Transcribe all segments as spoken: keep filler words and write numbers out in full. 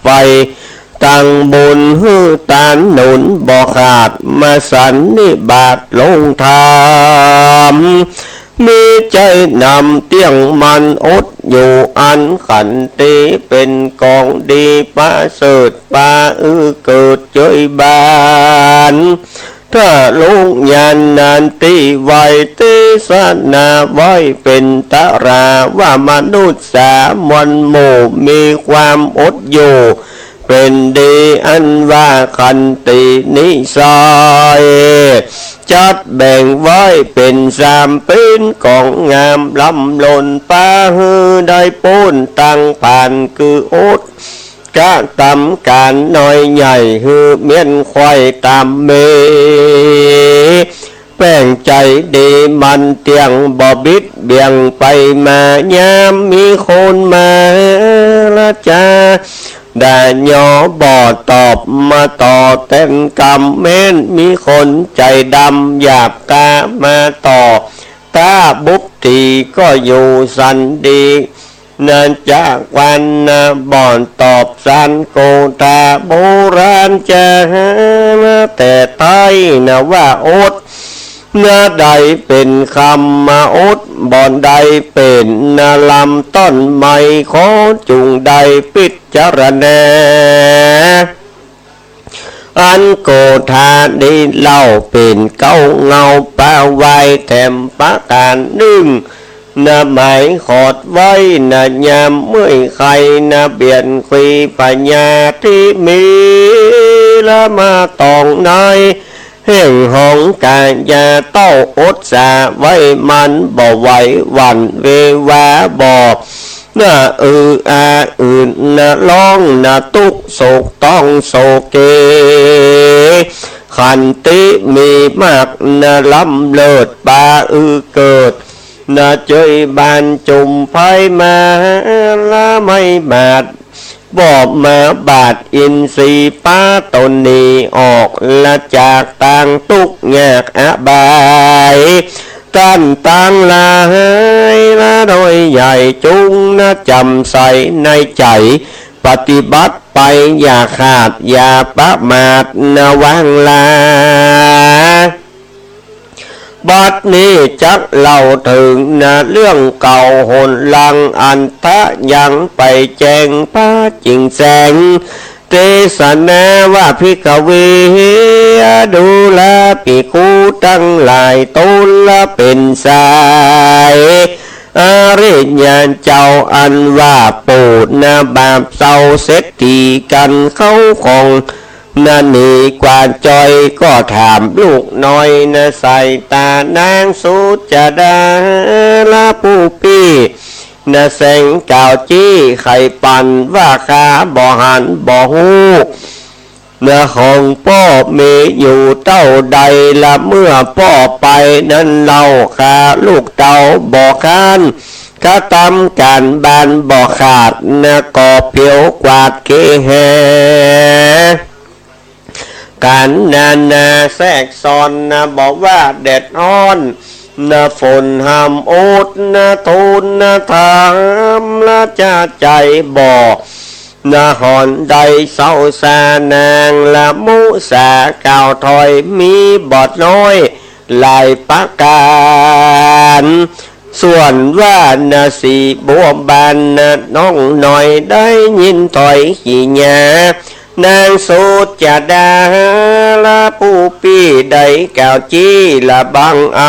ใฝ่ตังบุญหื้อตานหนุนบ่ขาด มาสันนิบาตลงธรรม มีใจ๋นำเตี้ยงมั่นอดอยู่อันขันติ เป๋นของดีประเสริฐปาอื้อเกิดเจยบาน ถ้าลุกยานนันติไหวเตสนาไหวเป๋นตราวมนุษย์สามวลหมู่ มีความอดอยู่เป๋นดี อันว่าขันตินิสัย จัดแบ่งไว้เป๋นสาม เป๋นของงามล้ำล้น ปาหื้อได้ป๊นตังผ่าน คืออด กระตำก๋านน้อยใหญ่ หื้อเมี้ยนไขว่ต๋ามมี แป้งใจ๋ดีมั่นเตี้ยง บ่บิดเบี่ยงไปมา ยามมีคนมาละจ๋าด่ายอ บ่ตอบมาต่อแตนกำ แม้นมีคนใจ๋ดำหยาบกล้ามาต่อ ถ้าบุบตีก็อยู่สันดี นะจักวันนะบ่ตอบสัน โกธาโบราณจ๋า แต่ไท้นะว่าอด นะได้เป๋นคำมาอด บ่ได้เป๋นนะลำต้นไม้ ขอจุ่งได้พิจารณา อันโกธานี้เล่าเป๋นเก๊าเงาปะไว้แถมประก๋านนึ่ง นะหมายขอดไว้นะยามเมื่อยไข้นะเบียดขีพญาธิมี ละมาตองในแห่งห้องกายาเต้าอดสาไว้มันบ่ไหวหวั่นเววาบอก นะอืออาอื่นนะร้องนะตุ๊กข์โศกต้องโศเก ขันติมีมากนะล้ำเลิศปาอือเกิด นะเจยบานจุ่มไพมาละไม่บาด บ่มาบาดอินทรีย์ปาตนนี้ออกละจากตางตุ๊กข์ยากอบาย ต้านตังหลายละโดยใหญ่จุ่งนะจ๋ำใสในใจ๋ ปฏิบัติไปอย่าขาดอย่าประมาทนะวางลา บัดนี้จักเล่าเถิงนะเรื่องเก่าหนหลัง อันตะยังไปแจ้งพระจิ่งแสง เตสนาว่าภิกขเว ดูราภิกขุตังหลาย ตนละเป๋นสาย อริยะเจ้าอันว่าปู้นะบาปเศร้าเศรษฐีกันเข้าของ นะหนีกว่าจ้อย ก็ถามลูกน้อยนะสายตานางสุจดาละผู้ปี้ นะแสงกาวจี้ไขปันว่าข้าบ่หันบ่ฮู้ นะของป้อมีอยู่เต้าใด ละเมื่อป้อไปนั้นเล่า ข้าลูกเต้าบ่ค้าน กระตำก๋านบ้านบ่ขาด นะก่อเผียวกวาดเคหา ก๋านนานาแทรกซ้อนนะ บ่ว่าแดดฮ้อนนะฝน ห้ามอดนะทูลนะถาม ละจะใจ๋บ่ นะหอนได้เศร้าสานาง ละมุสากล่าวถอยมีบ่น้อยหลายประก๋าน ส่วนว่านะสีบัวบานนะน้องน้อย ได้ยินถ้อยขี้หญ้า นางสุจดาละผู้ปี้ได้กล่าวจี้ละบังอ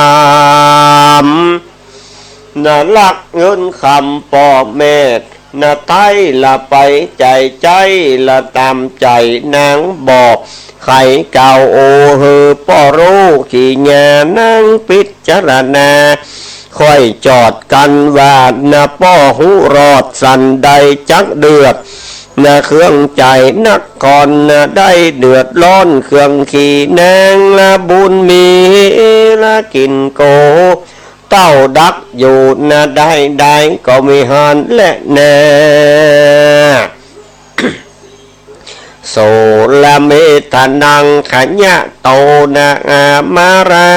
ำ นะลักเงินคำป้อแม่ นะไท้ละไปใจ๋ใจ๊ละต๋ามใจ๋นางบอก ไขกล่าวโอหื้อป้อฮู้ขี้หญ้านางพิจารณา ค่อยจอดกั๋นว่านะป้อฮู้รอดสันใดจักเดือด นะเครื่องใจ๋นักคอนนะได้เดือดร้อน เครื่องขี้นางละบุญมีละกิ๋นโก เต้าดักอยู่นะได้ได้ก็มิหันแลนา โสรเมธนังขยะโตนะอามารา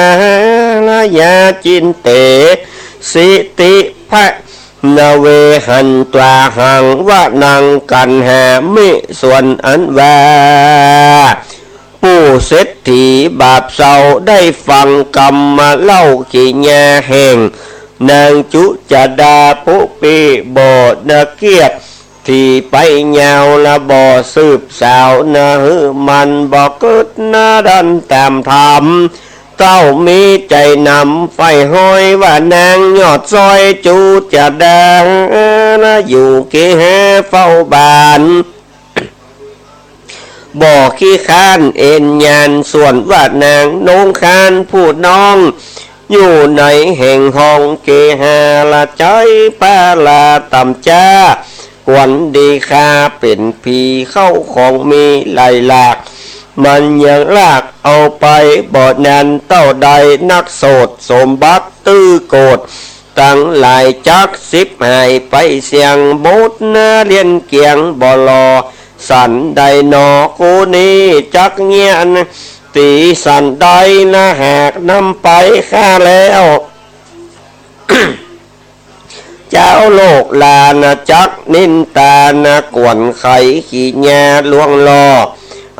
ลยาจินเต สิติภะ นเวหันตวาหัง วนัง กัณหามิ ส่วนอันว่า ปู่เศรษฐีบาปเศร้าได้ฟังกำมาเล่าขีญาแห่งนางจุจดาปุปีบ่นเกียรติ ตี้ไปยาวละบ่สืบสาวนะ หื้อมันบ่กึ๊ดนะดันต๋ามธรรม เต้ามีใจ๋นำใฝ่ฮ้อยว่านางยอดซ้อยจุจดานะ อยู่เกหาเฝ้าบ้าน บ่ขี้คร้านเอนยาน ส่วนว่านางนงค้านผู้น้อง อยู่ในแห่งห้องเกหาละ ใจ๊ปาลาต่ำจ๊า กวนดีคาเป๋นผีเข้าของมีหลายหลาก มันยังลากเอาไปบ่นานเต้าใด นักโสดสมบัติตื้อโกรธตังหลายจักสิบหายไปเสี้ยง หมดนะเลี้ยนเกียงบ่หล่อ สันใดหนอกูนี้จักเยียะ ตี๋สันใดนะหากนำไปข้าแล้ว เจ้าโลกลานะจักนินตานะ กวนไขขีญาลวงหล่อ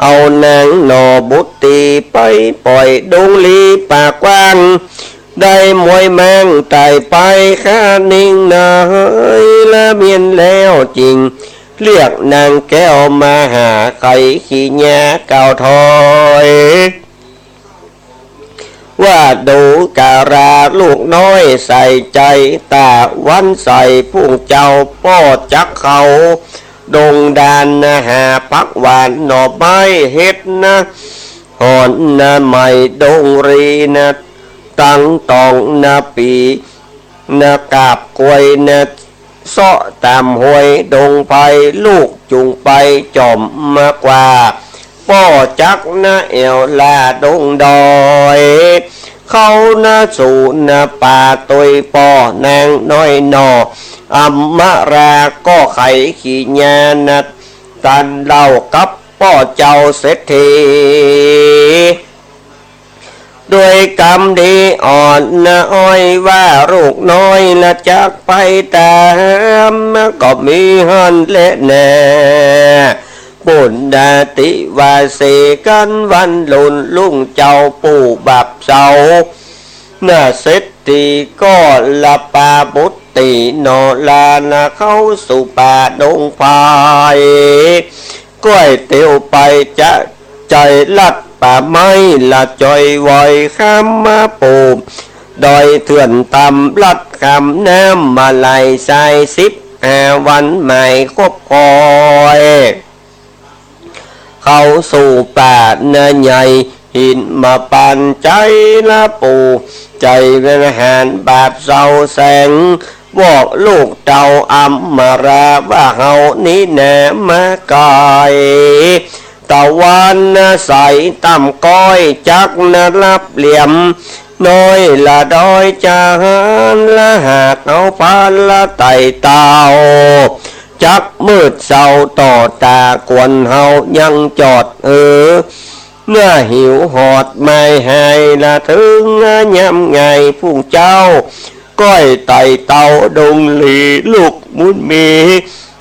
เอานางหน่อบุตรีไปป่อยดงลีป่ากว้าง ได้มวยแมงต๋ายไปข้านิ่งนะเฮย ละเมียนแล้วจิ่ง เรียกนางแก้วมาหา ไขขีญากล่าวถอย ว่าดูกราลูกน้อยใส่ใจ๋ ต๋าวันใสผู้เจ้าป้อจักเข้าดงดานนะ หาผักหวานหน่อไม้เห็ดนะ หอนนะไหมดงรีนะ ตังตองนะปีนะ กาบกล้วยนะ เซาะต๋ามห้วยดงไพร ลูกจุ่งไปจ๋อมมากว่า ป้อจักนะแอ่วลาดงดอย เข้านะสู่นะป่าตวยป้อนางน้อยหน่อ อำมาราก็ไขขีญานะ ตันเล่ากับป้อเจ้าเศรษฐี ด้วยกำดีอ่อนนะอ้อยว่า ลูกน้อยละจักไปต๋าม ก็มีหั้นแลแน่ ปุณณาติวาเสกั๋นวันลุน ลุงเจ้าปู่บาปเศร้า นะเศรษฐีก็ละปาบุตรีหน่อลานะ เข้าสู่ป่าดงไพร ก้อยเตียวไปจะใจ๋ลัดป่าไม้ละ จ่อยไหวข้ามมาปูดอยเถื่อนตำ ลัดข้ามน้ำมาไหลสายสิบห้าวันหมายคบคอย เข้าสู่ป่านาใหญ่หินมาปันใจ๋ละปู่ ใจ๋เวรหารบาปเศร้าแสง บอกลูกเต้าอำมาราว่า เฮานี้นามาไก๋ ตะวันนะใสต่ำก้อย จักนะลับเหลี่ยมน้อยละดอยจาหาร ละหากเอาพาละไต่เต้า จักมืดเศร้าต่อต๋ากวนเฮายังจอดเออ เมื่อหิวหอดไม้หายละเถิงยามไงผู้เจ้า ก้อยไต่เต้าดงหลีลูกบุญมี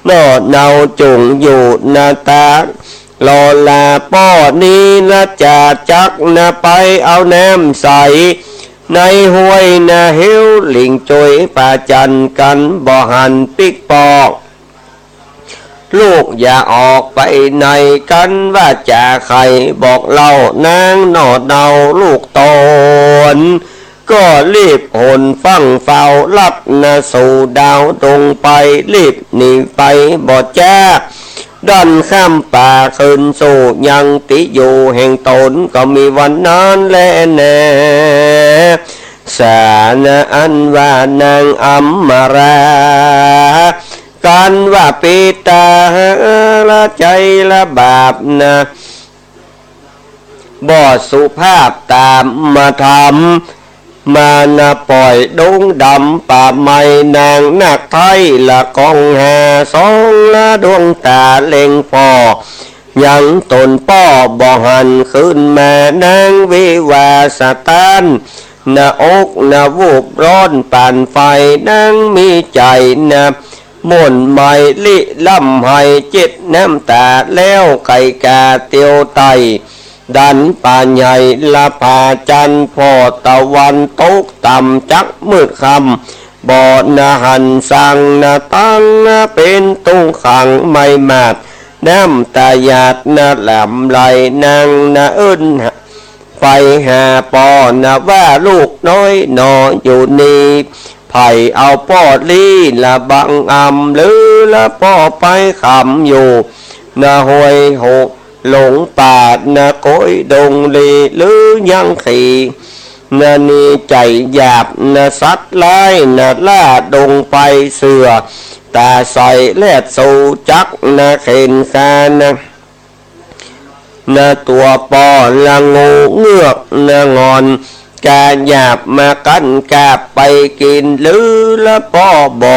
หน่อเนาจุ่งอยู่นาตา รอลาป้อนี้ละจ่าจักนะไปเอาน้ำใส ในห้วยนาเฮวหลิงจุยป่าจันกั๋นบ่หันปิ๊กปอก ลูกอย่าออกไปไหนกั๋นว่าจ่าไขบอกเล่านางหน่อเนาลูกตน ก็รีบหนฟั่งเฝ้าลัดนะสู่ดาวดงไป รีบหนีไปบ่จ๊า ดันข้ามป่าคืนสู่ยังติอยู่แห่งตน ก็มีวันนั้นแลแน่ สานะอันว่านางอำมารา กั๋นว่าปิตาละใจ๋ละบาปนะ บ่สุภาพต๋ามธรรม มานะป่อยดงดำป่าไม้ นางนาคไท้ละกองหาสองละดวงต๋าเล็งผ่อ ยังตนป้อบ่หันคืนมา นางวิวาสะต้าน นะอกนะวูบร้อนปานไฟ นางมีใจ๋นะหม่นไหม้ ริร่ำไห้เจ็ดน้ำต๋า แล้วไก่กาเตียวไต่ ดันป่าใหญ่ละผาจันทร์ ผ่อตะวันตกต่ำ จักมืดค่ำบ่นะหันสัง นะตังนะเป๋นตุ๊กขัง ไหม้หมาดน้ำต๋าหยาดนะหลั่งไหล นางนะเอิ้นไปหาป้อนะว่า ลูกน้อยหนออยู่นี่ ใผเอาป้อลี้ละบังอำ หรือละป้อไปขำอยู่นะห้วยหก หลงป่านะโกยดงลี หรือยังขี่นะหนีใจ๋หยาบนะสัตว์ร้ายนะล่าดงไป เสือต๋าใสแลดสูจักนะเข็นฆ่านะ นะตั๋วป้อละงูเงือกนะงอน กาหยาบมากั้นกาบไปกิ๋น หรือละป้อบ่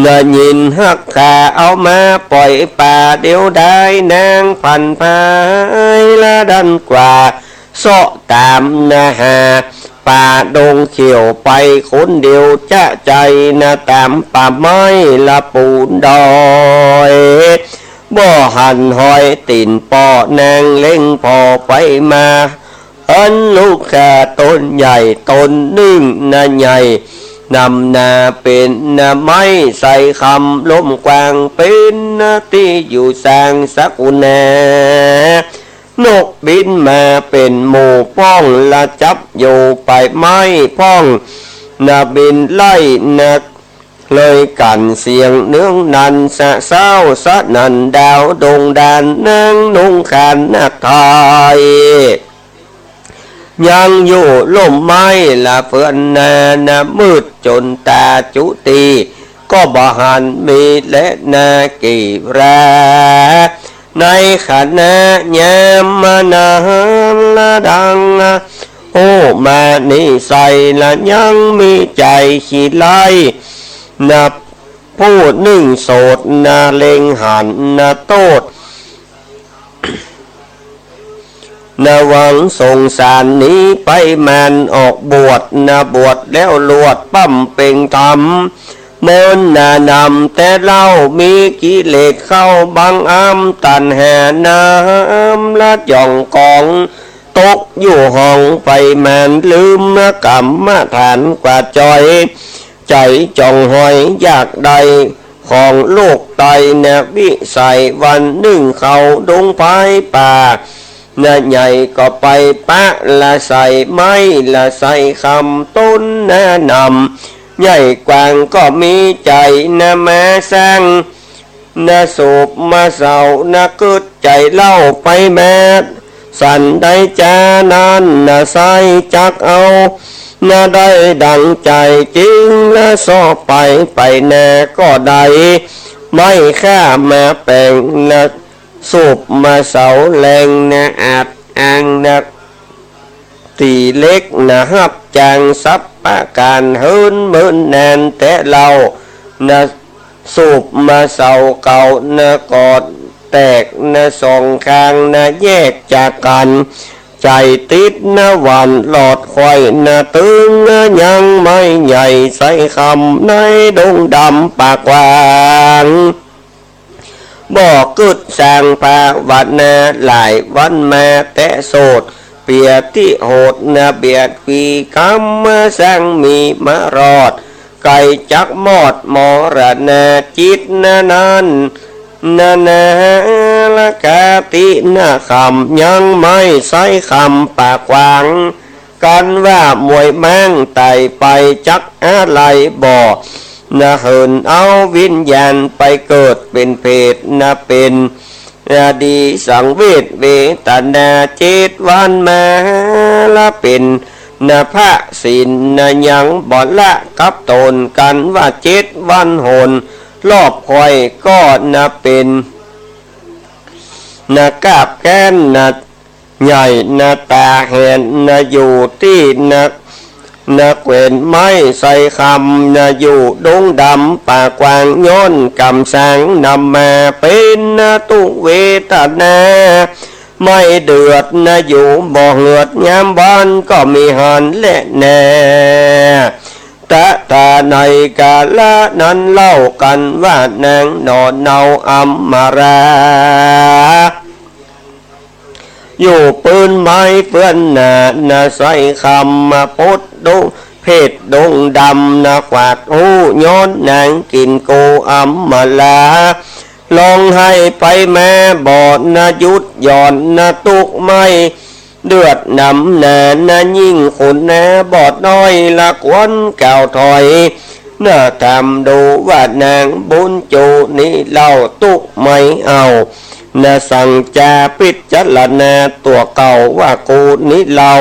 นะยินฮักขา เอามาป่อยป่าเดียวดาย นางผันพายละดันกว่า เซาะต๋ามนะหาป่าดงเขียวไป คนเดียวจะใจ๋นะต๋ามป่าไม้ละปูนดอย บ่หันฮอยตี๋นป้อนางเล็งผ่อไปมา หันลูกขาต้นใหญ่ต้นนึ่งนะใหญ่ นำนาเป๋นนะไม้ใสคำ ล้มกว้างเป๋นนะตี้อยู่สร้างสกุณา นกบินมาเป๋นหมู่ป้อง ละจับอยู่ป่ายไม้พ่องนะบินไล่นะเลยกั๋น เสียงเนื้องนันสะเซ้าสะนั่นดาวดงดาน นางนุงขานนะไทย ยังอยู่ล้มไม้ละเปื้อนนานะ มืดจ๋นต๋าจุติ ก็บ่หันมีแลนากี่รา ในขณะยามนาละดัง โอ้มานิสัยละยังมีใจ๋ขี้ไล่นะ ผู้นึ่งโสดนะเล็งหันนะโต้ษ นะหวังสงสารหนีไปมานออกบวชนะ บวชแล้วลวดป้ำเป่งธรรม เมินนะนำแต่เล่า มีกิเลสเข้าบังอำ ตัณหานำละจ่องกอง ตกอยู่ห้องไปมาน ลืมกรรมฐานกว่าจ้อย ใจ๋จ่องหอยอยากได้ ของโลกไตนะวิสัย วันนึ่งเข้าดงพายป่านะใหญ่ ก็ไปปะละใส่ไม้ละใส่คำ ต้นนะนำใหญ่กว้าง ก็มีใจ๋นะมาสร้างนะสูบมาเสานะกึ๊ดใจ๋เล่า ไปแมดสันได้จานั้นนะไส้จักเอา นะได้ดังใจ๋จริงนะ เซาะไปไปนาก็ได้ ไม้ข้ามาแป๋งนะ สูบมาเสาแหลงนะ อาจอ้างนะ ตี๋เล็กนะ ฮับจ้างสับประก๋าน เฮิ้นเมินนานแต่เล่านะ สูบมาเสาเก่านะ ก็แตกนะ สองข้างนะ แยกจากกั๋น ใจ๋ติดนะหวั่นหลอดไขว่นะ ตึงนะยังไม้ใหญ่ใส่คำ ในดงดำป่ากว้าง บ่กึ๊ดสร้างภาวนา หลายวันมาแต่โสด เปียติโหดนะเบียดปีกรรมมาสร้างมีมารอด ไกลจักมอดมรณา จิตนะนั้นนะนาละกาตินะคำ ยังไม้ใส่คำป่ากว้าง กันว่ามวยม้างไต่ไป จักอะไรบ่นะ เหินเอาวิญญาณไปเกิดเป๋นเปรตนะ เป๋นนะดีสังเวชเวทนา เจ็ดวันมาละเป๋นนะพระศีลนะ ยังบ่ละกับต๋น กันว่าเจ็ดวันหน รอบค่อยก็นะเป๋นนะกาบแค้นนะ ใหญ่นะต๋าแหนนะ อยู่ตี้นะนะแขวนไม้ใส่คำนะ อยู่ดงดำป่ากว้าง ย้อนกรรมสร้างนำมา เป๋นนะตุ๊กข์เวทนา ไม่เดือดนะอยู่บ่เหือด ยามบ้านก็มีหันแลแน่ ตะถาในกาละนั้นเล่ากั๋นว่านางหน่อเนาอำมาลา อยู่ปื้นไม้เปื้อนหน้านะ ใส่คำมาพดดง เพชรดงดำนะ ขวาดฮู้ย้อนนางกิ๋นโกอำมาลา ฮ้องไห้ไปมาบ่นะหยุดหย่อนนะ ตุ๊กข์ไม่เดือดหนำหนานะ ยิ่งขุนนะบ่น้อยละควรกล่าวถอย นะถามดูว่านางบุญจู๋นี้เล่าตุ๊กข์ไม่เอา นะสังจาพิจารณาตั๋วเก่าว่ากูนี้เล่า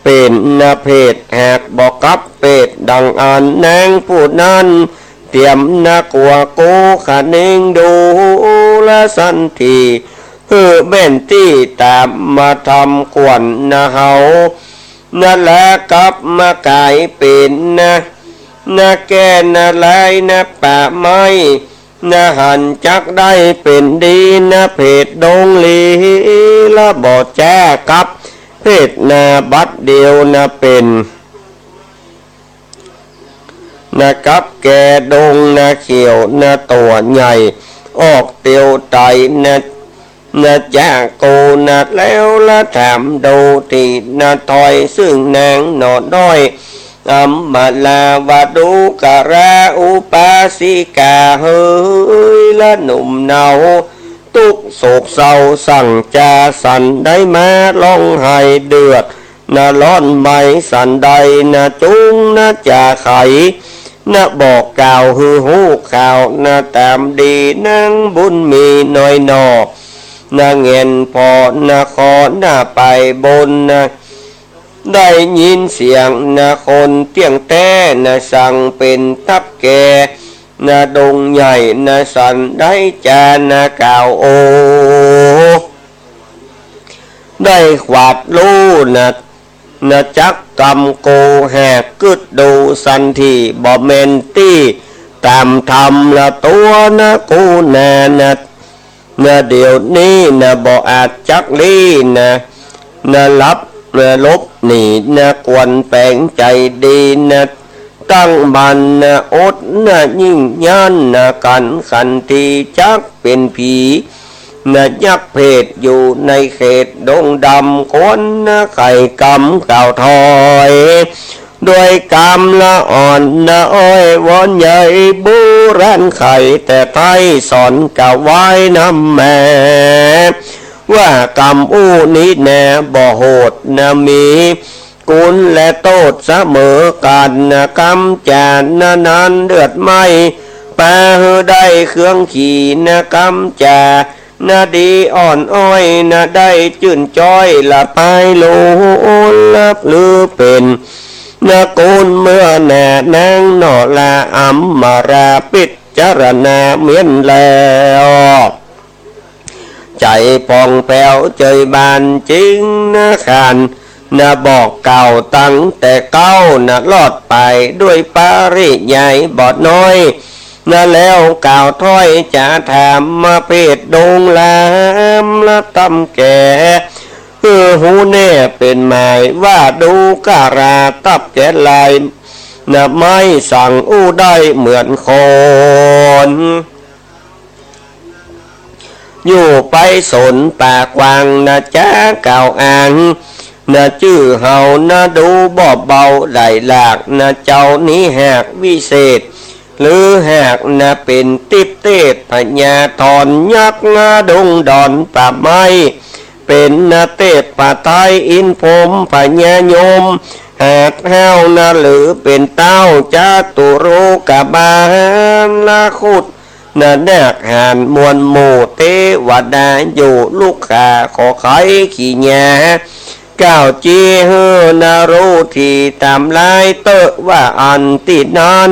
เป๋นนะเพศหากบ่กลับเพศดังอันนางผู้นั้นเตียมนะ กั๋วกูขะเนงดูละสันที หื้อแม่นตี้ต๋ามมาทำขวัญนะเฮา นะละกลับมาก๋ายเป๋นนะ นะแก่นะลายนะป่าไม้ นะหันจักได้เป๋นดีนะ เพศดงหลีละบ่จ๊ากลับเพศนา บัดเดี๋ยวนะเป๋นนะกับแก่ดงนะเขียวนะตั๋วใหญ่ ออกเตียวไตนะ นะจากกูนะแล้วละถามดูตี้นะถอย ซึ่งนางหน่อน้อยอำมาลาวดูกราอุปาสิกาเหย ละหนุ่มเนาตุ๊กข์โศกเศร้าสังจาสันใดมา ฮ้องไห้เดือดนะร้อนไหมสันใดนะ จุงนะจาไข นะบอกกล่าวหื้อฮู้ข่าวนะต๋ามดี นางบุญมีน้อยหน่อ นะแง่นผ่อนะขอนะไปบนนะ ได้ยินเสียงนะคนเตี้ยงแต๊นะ สั่งเป๋นตับแก่นะดงใหญ่นะ สันได้จานะกล่าวโอ ได้ขวาดฮู้นะ นะจักกำโก หากกึ๊ดดูสันทีบ่แม่นตี้ต๋ามธรรมละตั๋วนะกูนานะ นะเดี๋ยวนี้นะบ่อาจจักลี้นะ นะหลับนะหลบหนีนะ ควรแป๋งใจ๋ดีนะ ตั้งมั่นนะอดนะยิ่งยั้นนะกั๋น ขันทีจักเป๋นผีนะยักษ์เพศอยู่ในเขตดงดำ ควรนะไขกำกล่าวถอย ด้วยกำละอ่อนนะอ้อย วอนใหญ่โบราณไข แต่ไท้สอนกะไว้นำแหม ว่ากำอู้นี้แน่บ่โหดนะ มี กุณและโต้ษเสมอกั๋นนะ กำจ๋านะนั้นเดือดไหม้ ปาหื้อได้เครื่องขี่นะ กำจ๋านะดีอ่อนอ้อยนะ ได้จื้นจ้อยละปายโล ละหรือเป๋นนะกุณเมื่อแน่ นางหน่อละอำมาลาพิจารณาเมียนแล้ว ใจ๋ผ่องแผ้วเจยบานจริงนะ ขานนะบอกกล่าวตั้งแต่เก๊านะ รอดไปด้วยปริยายบ่น้อยนะ แล้วกล่าวถ้อยจ๋าถามมาเพศดงลามละตับแก่ หื้อฮู้แน่เป๋นหมายว่าดูกราตับแก่ลายนะ ไม่สั่งอู้ได้เหมือนคน อยู่ไปสนป่ากว้างนะจ๊ะ กล่าวอ้างนะจื้อเฮานะ ดูบ่เบาได้หลากนะ เจ้านี้หากวิเศษ หรือหากนะเป๋นติพเทพพญาธรยักษ์นะ ดงดอนป่าไม้ เป๋นนะเทพไทยอินทร์พรหมพญายม หากห้าวนะหรือเป๋นเต้าจตุโลกบาลนะ คุด นะนาคหาญมวลหมู่เตวดาอยู่ ลุกขาขอไขขี้หญ้า กล่าวจี้หื้อนะฮู้ทีต๋ามลายเต๊อะ ว่าอันตี้นั้น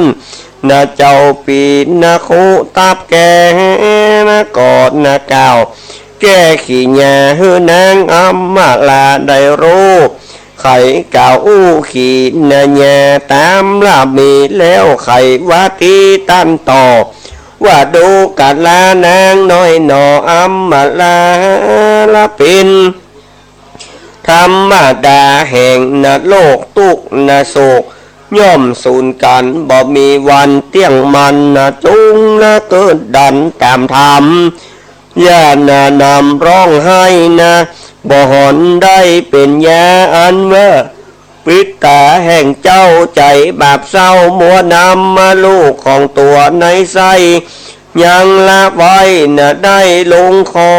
นะ เจ้าปีนะคุตับแก่นะ ก่อนนะกล่าวแก้ขี้หญ้าหื้อนางอำมาลาได้ฮู้ ไขกล่าวอู้ขี้นะหญ้าต๋ามละมี แล้วไขว่าตี้ตันต่อ ว่าดูกราลานางน้อยหน่อ อำมาลาละเป๋นธรรมดาแห่งนรก ตุ๊กข์นะโศกย่อมสูญกั๋น บ่มีวันเตี้ยงมั่นนะ จุ่งนะเกิดดันต๋ามธรรม อย่านะนำร้องไห้นะ บ่หอนได้เป๋นยา อันว่าปิดต๋าแห่งเจ้า ใจ๋บาปเศร้ามัวนำ มาลูกของตั๋วในไส้ ยังละไว้นะได้ลงคอ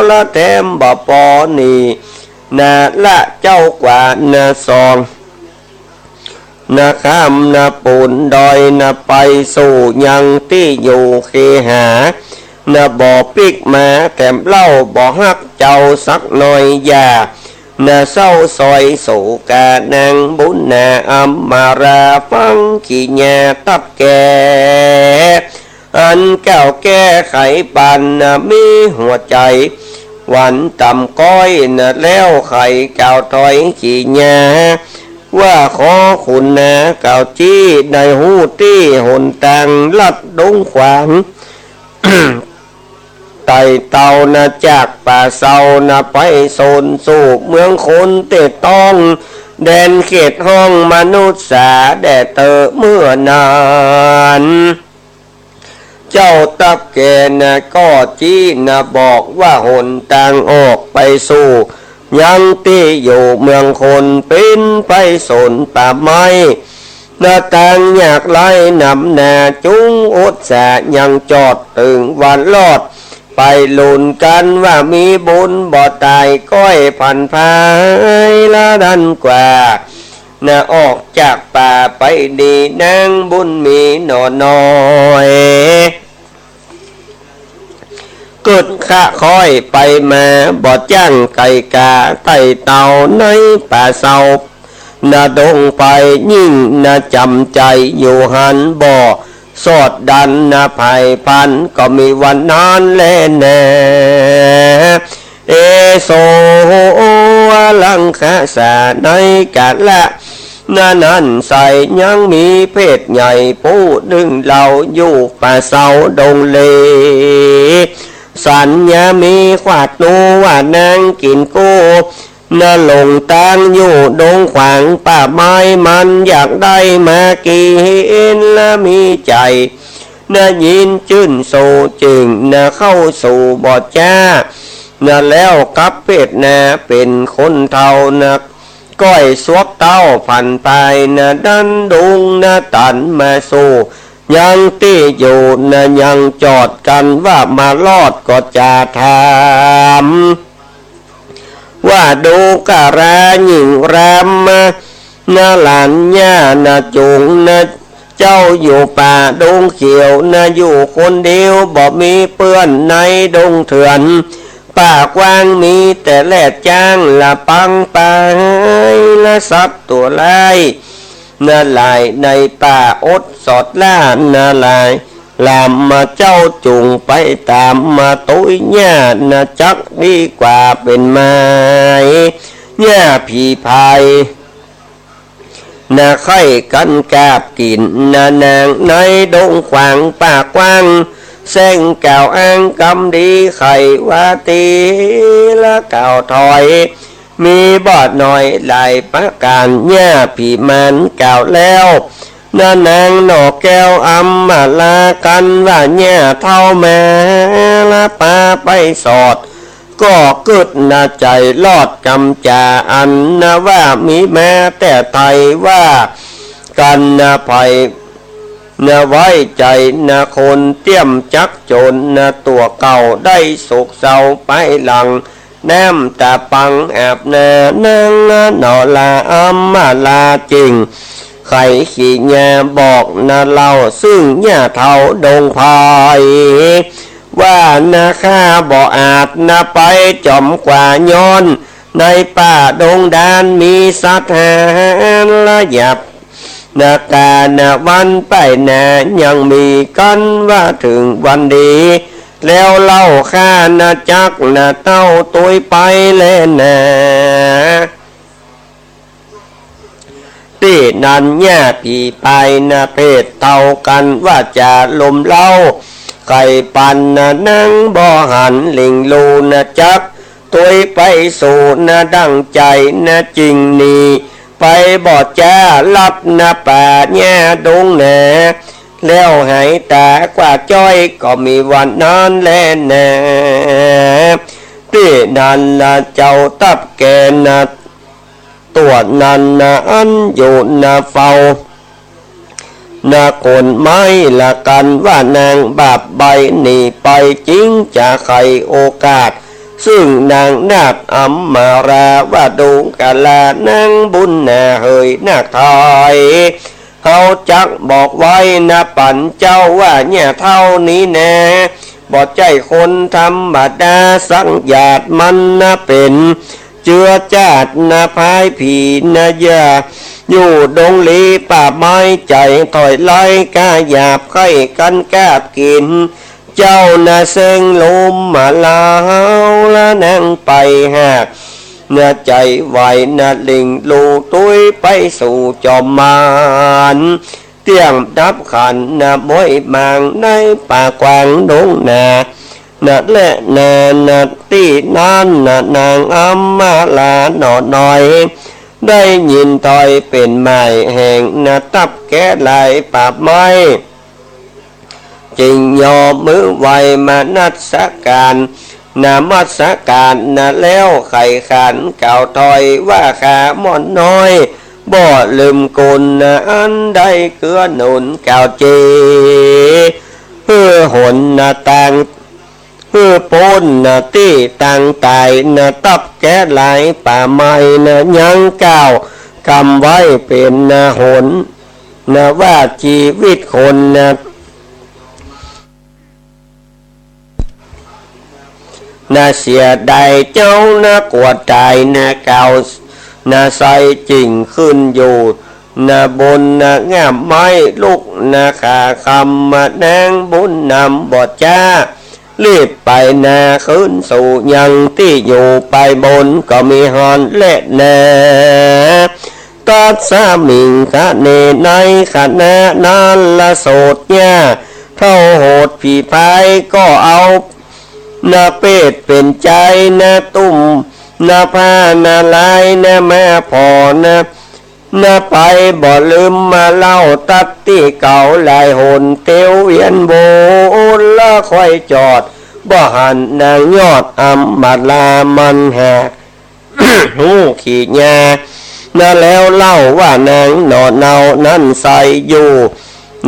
ละแถมบ่ปอหนีนะ ละเจ้ากว่านะสอง นะข้ามนะปูนดอยนะ ไปสู่ยังตี้อยู่เคหานะ บ่ปิ๊กมาแถมเล่า บ่ฮักเจ้าสักหน่อย อย่านะเศร้าซอยโศกา นางบุญนาอำมาลา ฟังขี้หญ้าตับแก่ อันกล่าวแก้ไขปันนะ มีหัวใจ๋หวั่นต่ำก้อยนะ แล้วใค่กล่าวถอยขี้หญ้า ว่าขอคุณนากล่าวจี้ ได้ฮู้ตี้หนตางลัดดงขวาง ไต่เต้านะจากป่าเซานะ ไปสนสู่เมืองคน เตะต้องแดนเขตห้องมนุษย์สา แด่เต๋อเมื่อนั้น เจ้าตับแก่นะก็จี้นะบอกว่า หนตางออกไปสู่ยังตี้อยู่เมืองคน เป๋นไปสนป่าไม้นะ ตางยากไร้หนำหนา จุ่งอดสายังจอด เถิงวันรอดไปลุนกั๋น ว่ามีบุญบ่ต๋าย ก้อยผันพายละดันกว่านะ ออกจากป่าไปดี นางบุญมีหน่อน้อย กึ๊ดคะค้อยไปมา บ่จ้างไก่กา ไต่เต้าในป่าเซานะดงไป ยิ่งนะจ๋ำใจ๋อยู่หั้น บ่สอดดันนะผายพัน ก็มีวันนั้นแลนา เอโส ลังคะสา ในกาละ นั้นนั้นไส้ยังมีเพศใหญ่ ผู้นึ่งเล่าอยู่ป่าเซาดงเล สัญญามีขวาดหนูว่านางกิ๋นกู้ นะหลงตางอยู่ดงขวางป่าไม้ มันอยากได้มากิ๋น ละมีใจ๋นะยินจื้นโศจึ่งนะเข้าสู่บ่อจ้า นะแล้วกับเพศนาเป๋นคนเฒ่านะ ก้อยสวบเต้าผันพายนะ ดันดุงนะตันมาสู่ยังตี้อยู่นะ ยังจอดกั๋นว่ามารอดก็จะถาม ว่าดูกราหญิงรามมา นะหลานย่านะจุงนะ เจ้าอยู่ป่าดงเขียวนะ อยู่คนเดียวบ่มีเปื้อนในดงเถื่อน ป่ากว้างมีแต่แรดจ๊างละปังปาย ละสัตว์ตั๋วร้ายนะหลายในป่า อดสอดล่านะหลาย หลามมาเจ้าจุงไปต๋ามมา ตุ๊ยหญ้านะจักดีกว่าเป๋นไม้ หญ้าผีพาย นะใค่กั๋นกาบกิ๋นนะนาง ในดงขวางป่ากว้าง แสงกล่าวอ้างกำดีใค่ว่าตี้ ละกล่าวถอย มีบ่น้อยหลายประก๋าน หญ้าผีมารกล่าวแล้ว นะนางหน่อแก้วอำมาลา กั๋นว่าหญ้าเฒ่ามา ละปาไปสอด ก็กึ๊ดนะใจ๋รอดกำจ๋า อันนะว่ามีมาแต่ไทย ว่ากั๋นนะไผนะไว้ใจ๋นะคน เตี้ยมจักจนนะตั๋วเก่า ได้โศกเศร้าไปหลัง น้ำต๋าปังอาบหน้านางหน่อละอำมาลา จึ่งไขขี้หญ้าบอกนะเล่า ซึ่งหญ้าเฒ่าดงไพร ว่านะข้าบ่อาจนะไปจ๋อมกว่า ย้อนในป่าดงดานมีสัตว์หาญละหยาบนะ กานะวันไปหน้ายังมี กั๋นว่าเถิงวันดี แล้วเล่าข้านะจักนะเต้าตุ๊ยไปแลนา ตี้นั้นหญ้าผีพายนะเพศเฒ่า กั๋นว่าจ๋าลมเล้า ใค่ปันนะ นังบ่หัน หลิ่งลู่นะ จักตวยไปสู่นะ ดั่งใจ๋นะ จึ่งหนีไปบ่จ๊า ลัดนะ ป่าหญ้าดงนา แล้วหายต๋ากว่าจ้อย ก็มีวันนั้นแลนา ตี้นั้นนะ เจ้าตั๊บแก่นะ ตั๋วนั้นนะ อันอยู่นะ เฝ้านะ โคนไม้ละกั๋นว่า นางบาปใบ้หนีไป จึงจะไขโอกาส ซึ่งนางนาฏอำมารา ว่าดูกรา นางบุญนาเหยนาคไทย เฮาจักบอกไว้นะ ปันเจ้าว่า หญ้าเฒ่านี้นา บ่ใจ้คนธรรมดา สังญาติมันนะ เป๋นเจื้อจาตินะ พายผีนะ อย่าอยู่ดงหลีป่าไม้ ใจ๋ถ้อยไร้ ก้าหยาบใค่กั๋นกาบกิ๋น เจ้านะ เซ้งลุมมาลาวละ นางไปหากนะ ใจ๋ไหวนะ หลิ่งลู่ตวยไปสู่จอมมาร เตี้ยงดับขันนะ บ้อยมางในป่ากว้างดงนา นะแลนา นะตี้นั้นนะ นางอำมาราหน่อน้อย ได้ยินถ้อยเป๋นหมายแห่งนะ ตั๊บแก่หลายป่าไม้ จึงยอมมือไหว้ มานัสก๋าน นมัสก๋านนะ แล้วไขขันกล่าวถ้อยว่า ข้าม่อนน้อย บ่ลืมกุณนะ อันได้เกื้อหนุนกล่าวเจ หื้อหนนะ ตาง หื้อป๊นนะ ตี้ตางต๋ายนะ ตั๊บแก่หลายป่าไม้นะ ยังกล่าวกำไว้เป๋นนะ หนนะ ว่าจีวิตคนนะ นะ เสียดายเจ้านะ กั๋วต๋ายนะ กล่าวนะ ใส่จึ่งขึ้นอยู่นะ บนนะ ง่ามไม้ลุกนะ ขาคำมา นางบุญนำบ่จ๊า รีบไปนะ ขึ้นสู่ยังตี้อยู่ไปบน ก็มีหั้นแลนา ตัสมิงคะเน ในขณะนั้นละ โสตหญ้าเฒ่าโหดผีพาย ก็เอานะ เปตเป๋นใจ๋นะ ตุ้มนะ ผ้านะ ลายนะ มาผ่อนะ นะ ไปบ่ลืมมาเล่า ตั๊ดตี้เก่าหลายหน เตียวเวียนวนละ ค่อยจอด บ่หันนางยอดอำมารา มันหาก ฮู้ขี้หญ้านะ แล้วเล่าว่า นางหน่อเนานั้นใส่อยู่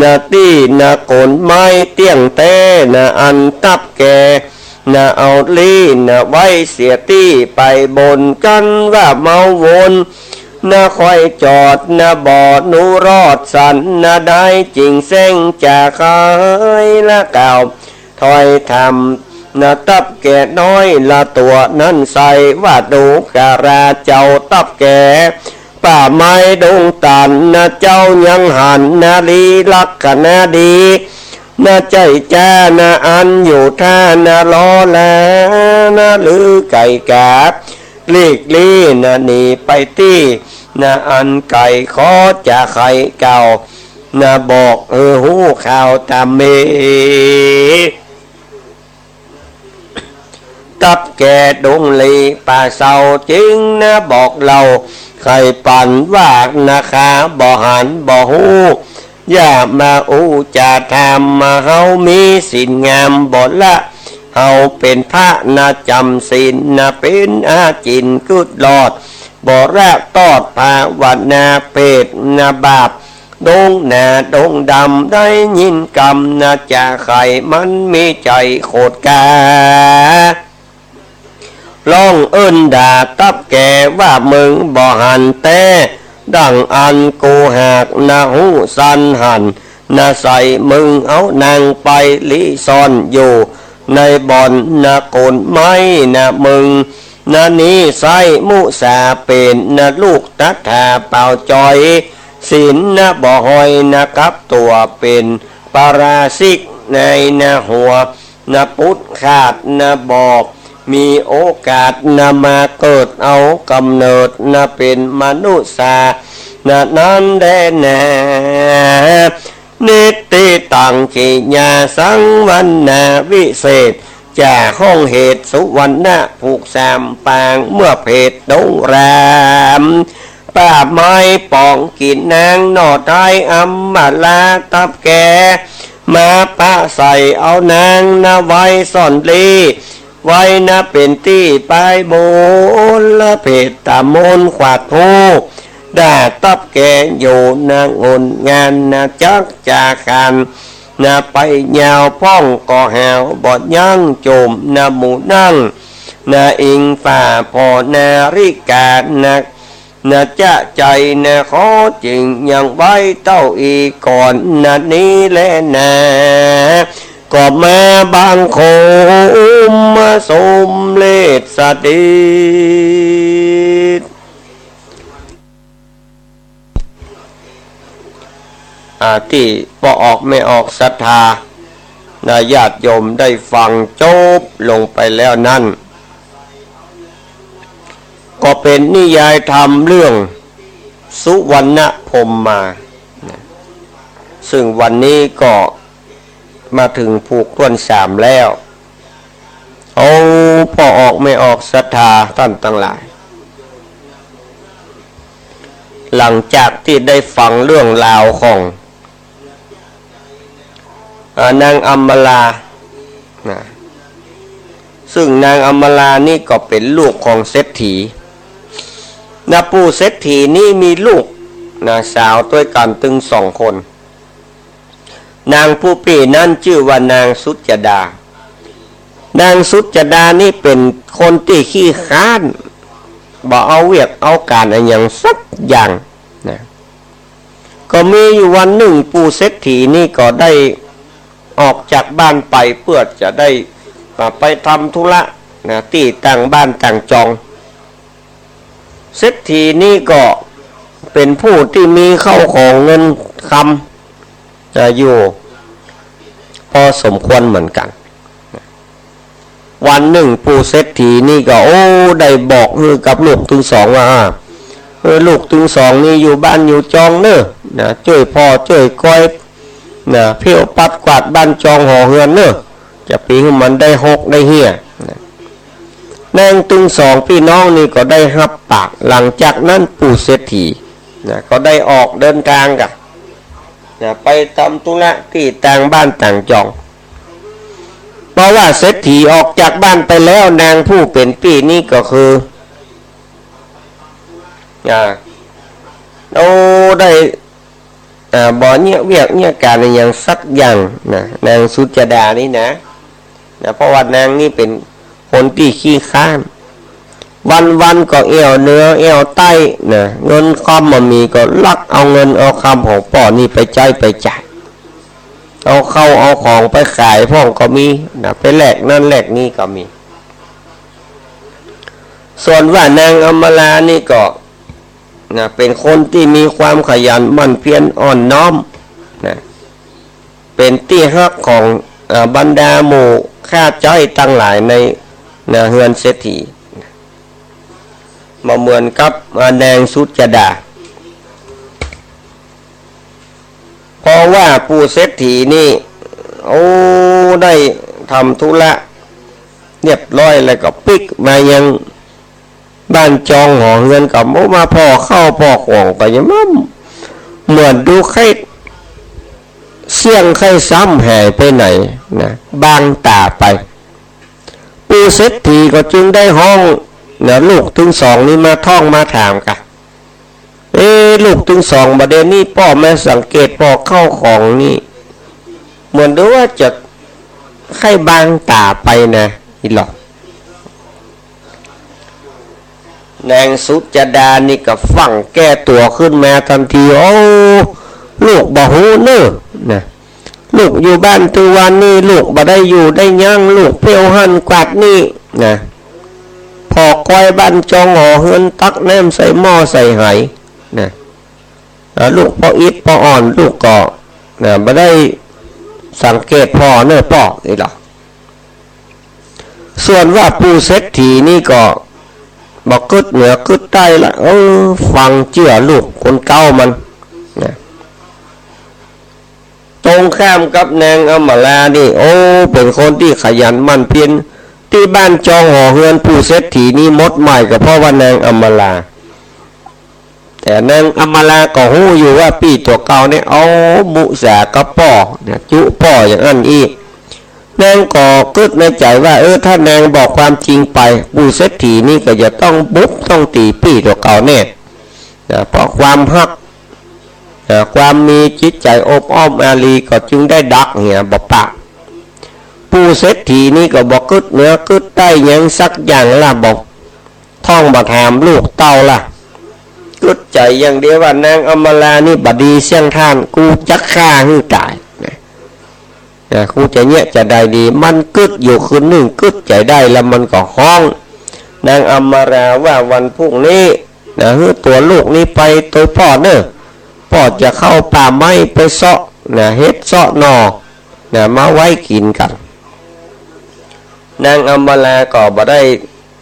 นะ ตี้นะ โคนไม้เตี้ยงแต๊นะ อันตั๊บแก่นะ เอาลี้นะ ไว้เสียตี้ไปบน กันว่าเมาวนนะ ค่อยจอดนะ บ่นุรอดสันนะ ได้จึ่งเซ้งจะไขละ กล่าวถ้อยธรรมนะ ตั๊บแก่น้อยละ ตั๋วนั้นใส่ว่า ดูกราเจ้าตั๊บแก่ ป่าไม้ดงตันนะ เจ้ายังหันนารีลักษณะดีนะ ใจ้จ๊านะ อันอยู่ท่านะ ลอแลนะ หรือไก๋กา หลีกลี้นะ หนีไปตี้นะ อันไก๋ ขอจะไขกล่าวนะ บอกหื้อฮู้ข่าวต๋ามเม ตั๊บแก่ดงหลีป่าเศร้า จึงนะ บอกเล่าไขปันว่า นะ ข้าบ่หันบ่ฮู้ อย่ามาอู้จ๋าถามมา เฮามีศีลงามบ่ละ เฮาเป๋นพระนะ จ๋ำศีลนะ เป๋นอาจิณกึ๊ดรอด บ่ละตอดภาวนา เปตนะบาป ดงหนาดงดำ ได้ยินกำนะ จะไขมันมีใจ๋โขดก๋า ร้องเอิ้นด่าตั๊บแก่ว่า มึงบ่หันแต๊ ดั่งอันกูหากนะ ฮู้สันหันนะ ใส่มึงเอานางไปลี้ซ่อนอยู่ในบ่อนนะ โคนไม้นะ มึงนะ นี้ใส้มุสาเป๋นนะ ลูกตถาเป่าจอย ศีลนะบ่ห้อยนะ กับตั๋วเป๋นปาราชิกในนะ หัวนะ ปุดขาดนะ บ่มีโอกาสนะ มาเกิดเอาก๋ำเนิดนะ เป๋นมนุษย์สานะ นั้นแลนา นิฏฐิตัง กิยาสังวรรณาวิเศษ จะห้องเหตุสุวรรณะผูกสามปาง เมื่อเพดดงราม ป่าไม้ป๋องกิ๋นนางหน่อไท้อำมาลาตับแก่ มาปะใส่เอานางนาไว้ซ่อนลี้ ไว้นาเป๋นตี้ปายมูลละเพดตามนขวาดฮู้ ด่าตับแก่อยู่นางงนงานนาจักจาขัน นาไปยาวพ่องก็หาวบ่ยั้ง จุ่มนาหมู่นั่ง นาอิงฝ่าพ่อนาริกานัก นาจะใจ๋นาขอจึงยังไว้เต้าอี้ก่อน นานี้แลนา ก็มาบังคมมาสมเร็จเสด็จ อา ตี้ป้อออกแม่ออกศรัทธา นาญาติโยมได้ฟังจบลงไปแล้วนั้น ก็เป๋นนิยายธรรมเรื่องสุวรรณพรหมมา ซึ่งวันนี้ก็มาเถิงผูกถ้วนสามแล้ว โอ้ ป้อออกแม่ออกศรัทธาต้านตังหลาย หลังจากตี้ได้ฟังเรื่องราวของ อ่า นางอำมาลา นะ ซึ่งนางอำมาลานี่ก็เป๋นลูกของเศรษฐี นะ ปู่เศรษฐีนี่มีลูก นะ สาวตวยกั๋นตึงสองคน นางผู้ปี้นั้นจื้อว่านางสุจดา นางสุจดานี่เป๋นคนตี้ขี้คร้าน บ่เอาเวียกเอาก๋านอะหยังสักอย่าง นะ ก็มีอยู่วันนึ่งปู่เศรษฐีนี่ก็ได้ออกจากบ้านไปเปื้อจะได้ อ่า ไปทำธุระ นะ ตี้ต่างบ้านต่างจอง เศรษฐีนี่ก็เป๋นผู้ตี้มีเข้าของเงินคำ อ่า อยู่พอสมควรเหมือนกั๋น วันนึ่งปู่เศรษฐีนี่ก็ โอ้ ได้บอกหื้อกับลูกตึงสองว่า อ่า เออ ลูกตึงสองนี่อยู่บ้านอยู่จองเน่อ นะ จ้วยผ่อจ้วยกอย นะ เผี้ยวปัดกวาดบ้านจองหอเฮือนเน่อ จะไปหื้อมันได้ฮกได้เฮี้ย นะ นางตึงสองปี้น้องนี่ก็ได้ฮับปาก หลังจากนั้นปู่เศรษฐี นะ ก็ได้ออกเดินตางก่ะ นะ ไปทำธุระตี้ต่างบ้านต่างจอง เพราะว่าเศรษฐีออกจากบ้านไปแล้ว นางผู้เป๋นปี้นี่ก็คือ อ่า โอ้ ได้ อ่า บ่เยียะเวียกเยียะก๋านอะหยังสักอย่าง นะ นางสุจดานี่นะ นะ เพราะว่านางนี่เป๋นคนตี้ขี้คร้าน วันๆ ก็แอ่วเหนือแอ่วใต้ นะ เงินคำบ่มีก็ลักเอาเงินเอาคำของป้อนี่ไปใจ๊ไปจ่าย เอาเข้าเอาของไปขายพ่องก็มี นะ ไปแลกนั้นแลกนี้ก็มี ส่วนว่านางอำมาลานี่ก็ นะ เป๋นคนตี้มีความขยันหมั่นเพียรอ่อนน้อม นะ เป๋นตี้ฮักของ อ่า บรรดาหมู่ข้าใจ๊ตังหลายใน นะ เฮือนเศรษฐี บ่เหมือนกับ อ่า นางสุจดา เพราะว่าปู่เศรษฐีนี่ โอ้ ได้ทำธุระเรียบร้อยแล้วก็ปิ๊กมายัง บ้านจองหอเฮือนก็บ่มาผ่อเข้าผ่อของก็ยังมา เหมือนดูใค่เสี้ยงใค่ซ้ำหายไปไหนนะ บังต๋าไป ปู่เศรษฐีก็จึงได้ฮ้องนะ ลูกตึงสองนี้มาท่องมาถามก่ะ เอ๊ะ ลูกตึงสอง บ่าเดี่ยวนี้ป้อมาสังเกตผ่อเข้าของนี่ เหมือนดูว่าจะใค่บังต๋าไปนะ อี้หลอ นางสุจดานี่ก็ฟั่งแก้ตั๋วขึ้นมาตันที โอ้ ลูกบ่ฮู้เน่อ นะ ลูกอยู่บ้านตึงวันนี่ ลูกบ่ได้อยู่ได้ยั้ง ลูกเผี้ยวหั้นกวาดนี่ นะ ผ่อกอยบ้านจองหอเฮือน ตักน้ำใส่หม้อใส่ไห นะ อ่า ลูกผ่ออิดผ่ออ่อน ลูกก็ นะ บ่ได้สังเกตผ่อเน่อป้อ อี้หลอ ส่วนว่าปู่เศรษฐีนี่ก็บ่กึ๊ดเหนือกึ๊ดใต้ละ เออ ฟังเจื้อลูกคนเก๊ามัน นะ รงข้ามกับนางอำมาลานี่ โอ้ เป๋นคนตี้ขยันหมั่นเพียร ตี้บ้านจองหอเฮือนปู่เศรษฐีนี่หมดไหม้ ก็เพราะว่านางอำมาลา แต่นางอำมาลาก็ฮู้อยู่ว่าปี้ตั๋วเก่าเนี่ยเอามุสากับป้อนะ จุป้ออย่างอั้นอี้ นางก็กึ๊ดในใจ๋ว่า เออ ถ้านางบอกความจริงไป ปู่เศรษฐีนี่ก็จะต้องบุบต้องตี๋ปี้ตั๋วเก่าแน่นะ เพราะความฮักนะ ความมีจิตใจ๋อบอ้อมอารี ก็จึงได้ดักเหียบ่ปะ ปู่เศรษฐีนี่ก็บ่กึ๊ดเหนือกึ๊ดใต้หยังสักอย่างละ บ่ท่องบ่ถามลูกเต้าละ กึ๊ดใจ๋อย่างเดียวว่านางอำมาลานี่บ่ดีเสี้ยงต้าน กูจักฆ่าหื้อต๋ายนะ นะ กูจะเยียะจะใดดี มันกึ๊ดอยู่คืนนึ่ง กึ๊ดใจ๋ได้แล้วมันก็ฮ้อง นางอำมาลาว่าวันพรุ่งนี้นะ หื้อตั๋วลูกนี้ไปโตยป้อเน่อ ป้อจะเข้าป่าไม้ไปเซาะนะ เห็ดเซาะหน่อนะ มาไว้กิ๋นกั๋น นางอำมาลาก็บ่ได้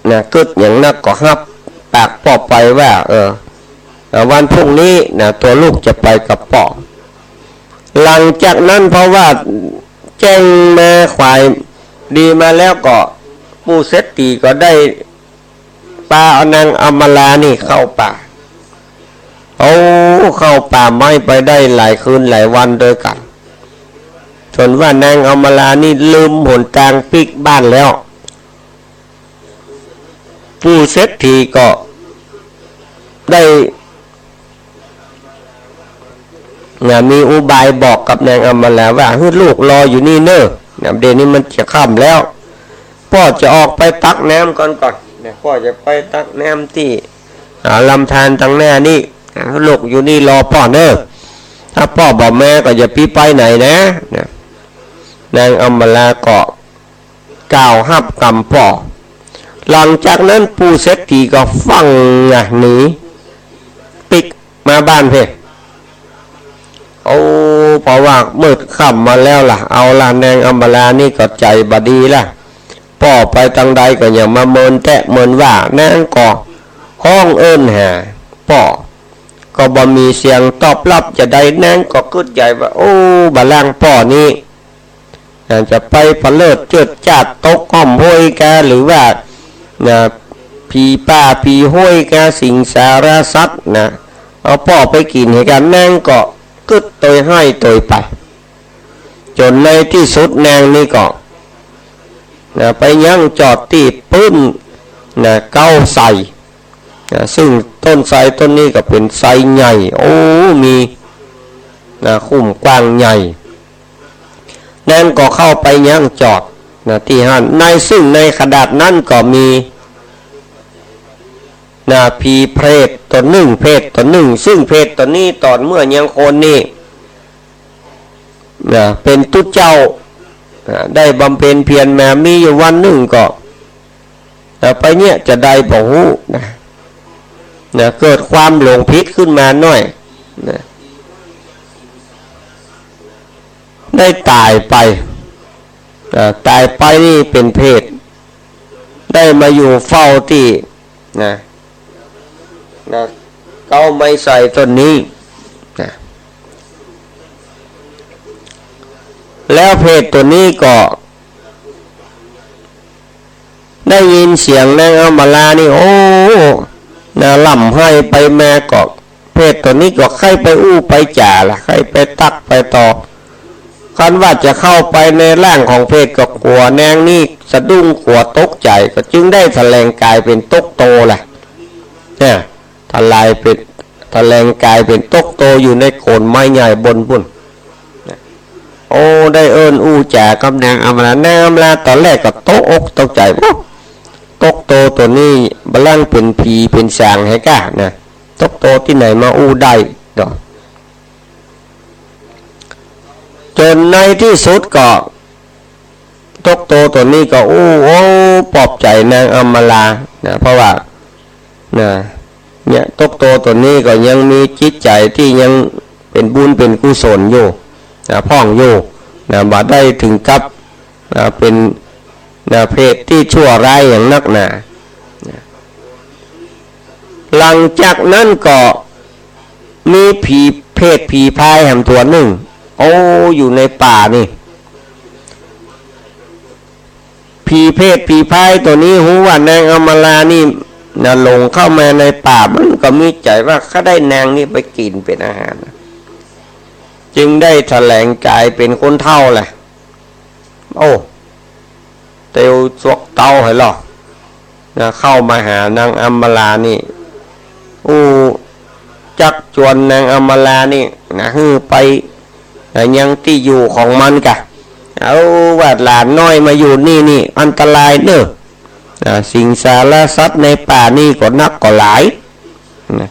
นะ กึ๊ดหยังนัก ก็ฮับปากป้อไปว่า เออ เอ่อ วันพรุ่งนี้นะ ตั๋วลูกจะไปกับป้อ หลังจากนั้นเพราะว่าแจ้งมาขวายดีมาแล้วก็ ปู่เศรษฐีก็ได้ปาเอานางอำมาลานี่เข้าป่า โอ้ เข้าป่าไม้ไปได้หลายคืนหลายวันตวยกั๋น จ๋นว่านางอำมาลานี่ลืมหนตางปิ๊กบ้านแล้ว ปู่เศรษฐีก็ได้ นะ มีอุบายบอกกับนางอำมาลาว่า หื้อลูกรออยู่นี่เน่อ นะ เดี๋ยวนี้มันจะค่ำแล้ว ป้อจะออกไปตักน้ำก่อนก่อน นะ ป้อจะไปตักน้ำตี้ อ่า ลำธารตังหน้านี่ นะ หื้อลูกอยู่นี่รอป้อเน่อ ถ้าป้อบ่มาก็อย่าปี้ไปไหนนะ นะ นางอำมาลาก็ กล่าวฮับกำป้อ หลังจากนั้นปู่เศรษฐีก็ฟั่งนะ หนีปิ๊กมาบ้านเพ่น โอ้ เพราะว่ามืดค่ำมาแล้วล่ะ เอาละ นางอำมาลานี่ก็ใจ๋บ่ดีละ ป้อไปตางใดก็อย่ามาเมินแต๊เมินว่า นางก็ฮ้องเอิ้นหาป้อ ก็บ่มีเสียงตอบฮับจะใด นางก็กึ๊ดใจ๋ว่า โอ้ บ่าล่างป้อนี้ นะ จะไปเผลิดเจิดจ้าดตกฮ่อมห้วยกา หรือว่า นะ ผีป่าผีห้วยกา สิงสารสัตว์นะ เอาป้อไปกิ๋นหื้อกั๋น นางก็กึ๊ดตวยไห้ตวยไป จ๋นในตี้สุดนางนี่ก็ นะ ไปยั้งจอดตี้ปื๊น นะ เก๊าไทร นะ ซึ่งต้นไทรต้นนี้ก็เป๋นไทรใหญ่ โอ้ มี นะ คุ้มกว้างใหญ่ นางก็เข้าไปยั้งจอด นะ ตี้หั้น ในซึ่งในขณะนั้นก็มี นะ ผีเปรตตั๋วนึ่ง เปรตตั๋วนึ่ง ซึ่งเปรตตั๋วนี้ต๋อนเมื่อยังคนนี่ นะ เป๋นตุ๊เจ้า นะ ได้บำเพ็ญเพียรมา มีอยู่วันนึ่งก็ นะ ไปเยียะจะใดบ่ฮู้นะ นะ เกิดความหลงผิดขึ้นมาหน้อยนะ ได้ต๋ายไป นะ ต๋ายไปนี่เป๋นเปรต ได้มาอยู่เฝ้าตี้ นะ นะ เก๊าไม้ไทรต้นนี้ นะ แล้วเปรตตั๋วนี้ก็ ได้ยินเสียงนางอำมาลานี่ โอ้ นะ ร่ำไห้ไปมา ก็เปรตตั๋วนี้ก็ใค่ไปอู้ไปจ๋าละ ใค่ไปตั๊กไปต่อ คันว่าจะเข้าไปในร่างของเปรตก็กั๋วนางนี่สะดุ้งกั๋วตกใจ๋ ก็จึงได้แถลงก๋ายเป๋นตุ๊กโตละ นะ ทลายเป๋น แถลงก๋ายเป๋นตุ๊กโตอยู่ในโคนไม้ใหญ่บนปู้น โอ้ ได้เอิ้นอู้จ๋ากับนางอำมาลา นางอำมาลาต๋อนแรกก็ตกอกตกใจ๋ โอ้ ตุ๊กโตตั๋วนี้บ่าล่างเป๋นผีเป๋นสางหื้อก้านะ ตุ๊กโตตี้ไหนมาอู้ได้เนาะ จ๋นในตี้สุดก็ ตุ๊กโตตั๋วนี้ก็อู้ โอ้ ปลอบใจ๋นางอำมาลานะ เพราะว่า นะ เนี่ย ตุ๊กโตตั๋วนี้ก็ยังมีจิตใจ๋ตี้ยังเป๋นบุญเป๋นกุศลอยู่ นะ พ่องอยู่ นะ บ่ได้เถิงกับ นะ เป๋น นะ เปรตตี้ชั่วร้ายอย่างนักหนา นะ หลังจากนั้นก็มีผีเปรตผีพรายแหมตั๋วนึ่ง โอ้ อยู่ในป่านี่ ผีเภทผีพายตั๋วนี้ฮู้ว่านางอำมาลานี่นะ หลงเข้ามาในป่า มันก็มีใจ๋ว่าข้าได้นางนี่ไปกิ๋นเป๋นอาหาร จึงได้แถลงก๋ายเป๋นคนเฒ่าแหละ โอ้ เตียวสวกเตาหื้อลอนะ เข้ามาหานางอำมาลานี่ อู้ จักจวนนางอำมาลานี่นะ หื้อไปนะ ยังตี้อยู่ของมันกะ เอาว่าหลานน้อยมาอยู่นี่นี่อันตรายเน่อนะ สิงสารสัตว์ในป่านี่ก็นักก็หลายนะ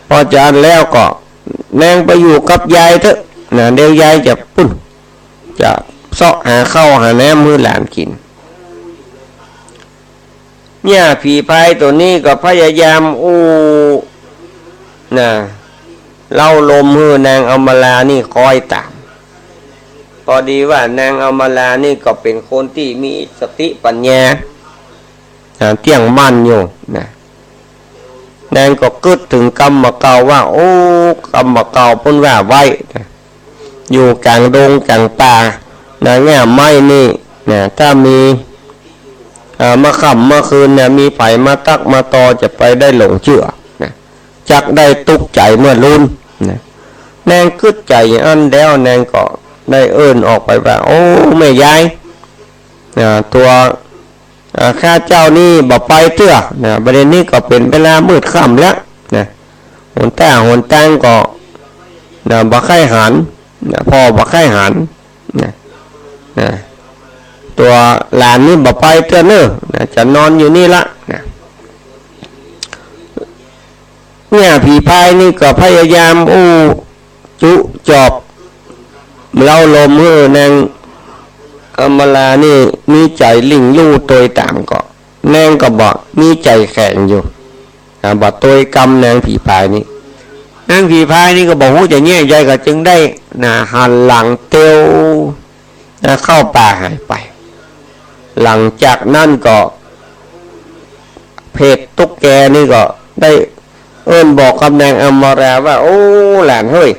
เพราะจะอั้นแล้วก็นางไปอยู่กับยายเต๊อะนะ เดี๋ยวยายจะปุ้น จะเซาะหาข้าวหาน้ำหื้อหลานกิ๋น เนี่ยผีพายตั๋วนี้ก็พยายามอู้นะ เล้าลมหื้อนางอำมาลานี่คอยต๋าม พอดีว่านางอำมาลานี่ก็เป๋นคนตี้มีสติปัญญานะ เตี้ยงมั่นอยู่นะ นางก็กึ๊ดเถิงกำบ่าเก่าว่า โอ้ กำบ่าเก่าเปิ้นว่าไว้นะ อยู่ก๋างดงก๋างป่านะ ง่าไม้นี่นะ ถ้ามี อ่า มาค่ำมาคืนเนี่ย มีใผมาตั๊กมาตอจะไปได้หลงเจื้อนะ จักได้ตุ๊กใจ๋เมื่อลูนนะ นางกึ๊ดใจ๋อั้นแล้ว นางก็ได้เอิ้นออกไปว่า โอ้ แม่ยาย อ่า ตั๋ว อ่า ข้าเจ้านี่บ่ไปเตื้อนะ บ่าเดี่ยวนี้ก็เป๋นเวลามืดค่ำแล้วนะ หนต้าหนตางก็นะ บ่ใค่หันนะ ผ่อบ่ใค่หันนะ นะ ตั๋วหลานนี่บ่ไปเตื้อเน่อนะ จะนอนอยู่นี่ละนะ เนี่ยผีพายนี่ก็พยายามอู้จุจอบเล้าลมหื้อนางอำมาลานี่มีใจ๋ลิ่งลู่ตวยต๋าม ก็นางก็บ่มีใจ๋แข็งอยู่ อ่า บ่ตวยกำนางผีพายนี่ นางผีพายนี่ก็บ่ฮู้จะแยงใย ก็จึงได้นะ หันหลังเตียวนะ เข้าป่าหายไป หลังจากนั้นก็ เภทตุ๊กแกนี่ก็ได้เอิ้นบอกกับนางอำมาลาว่า โอ้ หลานเฮ้ย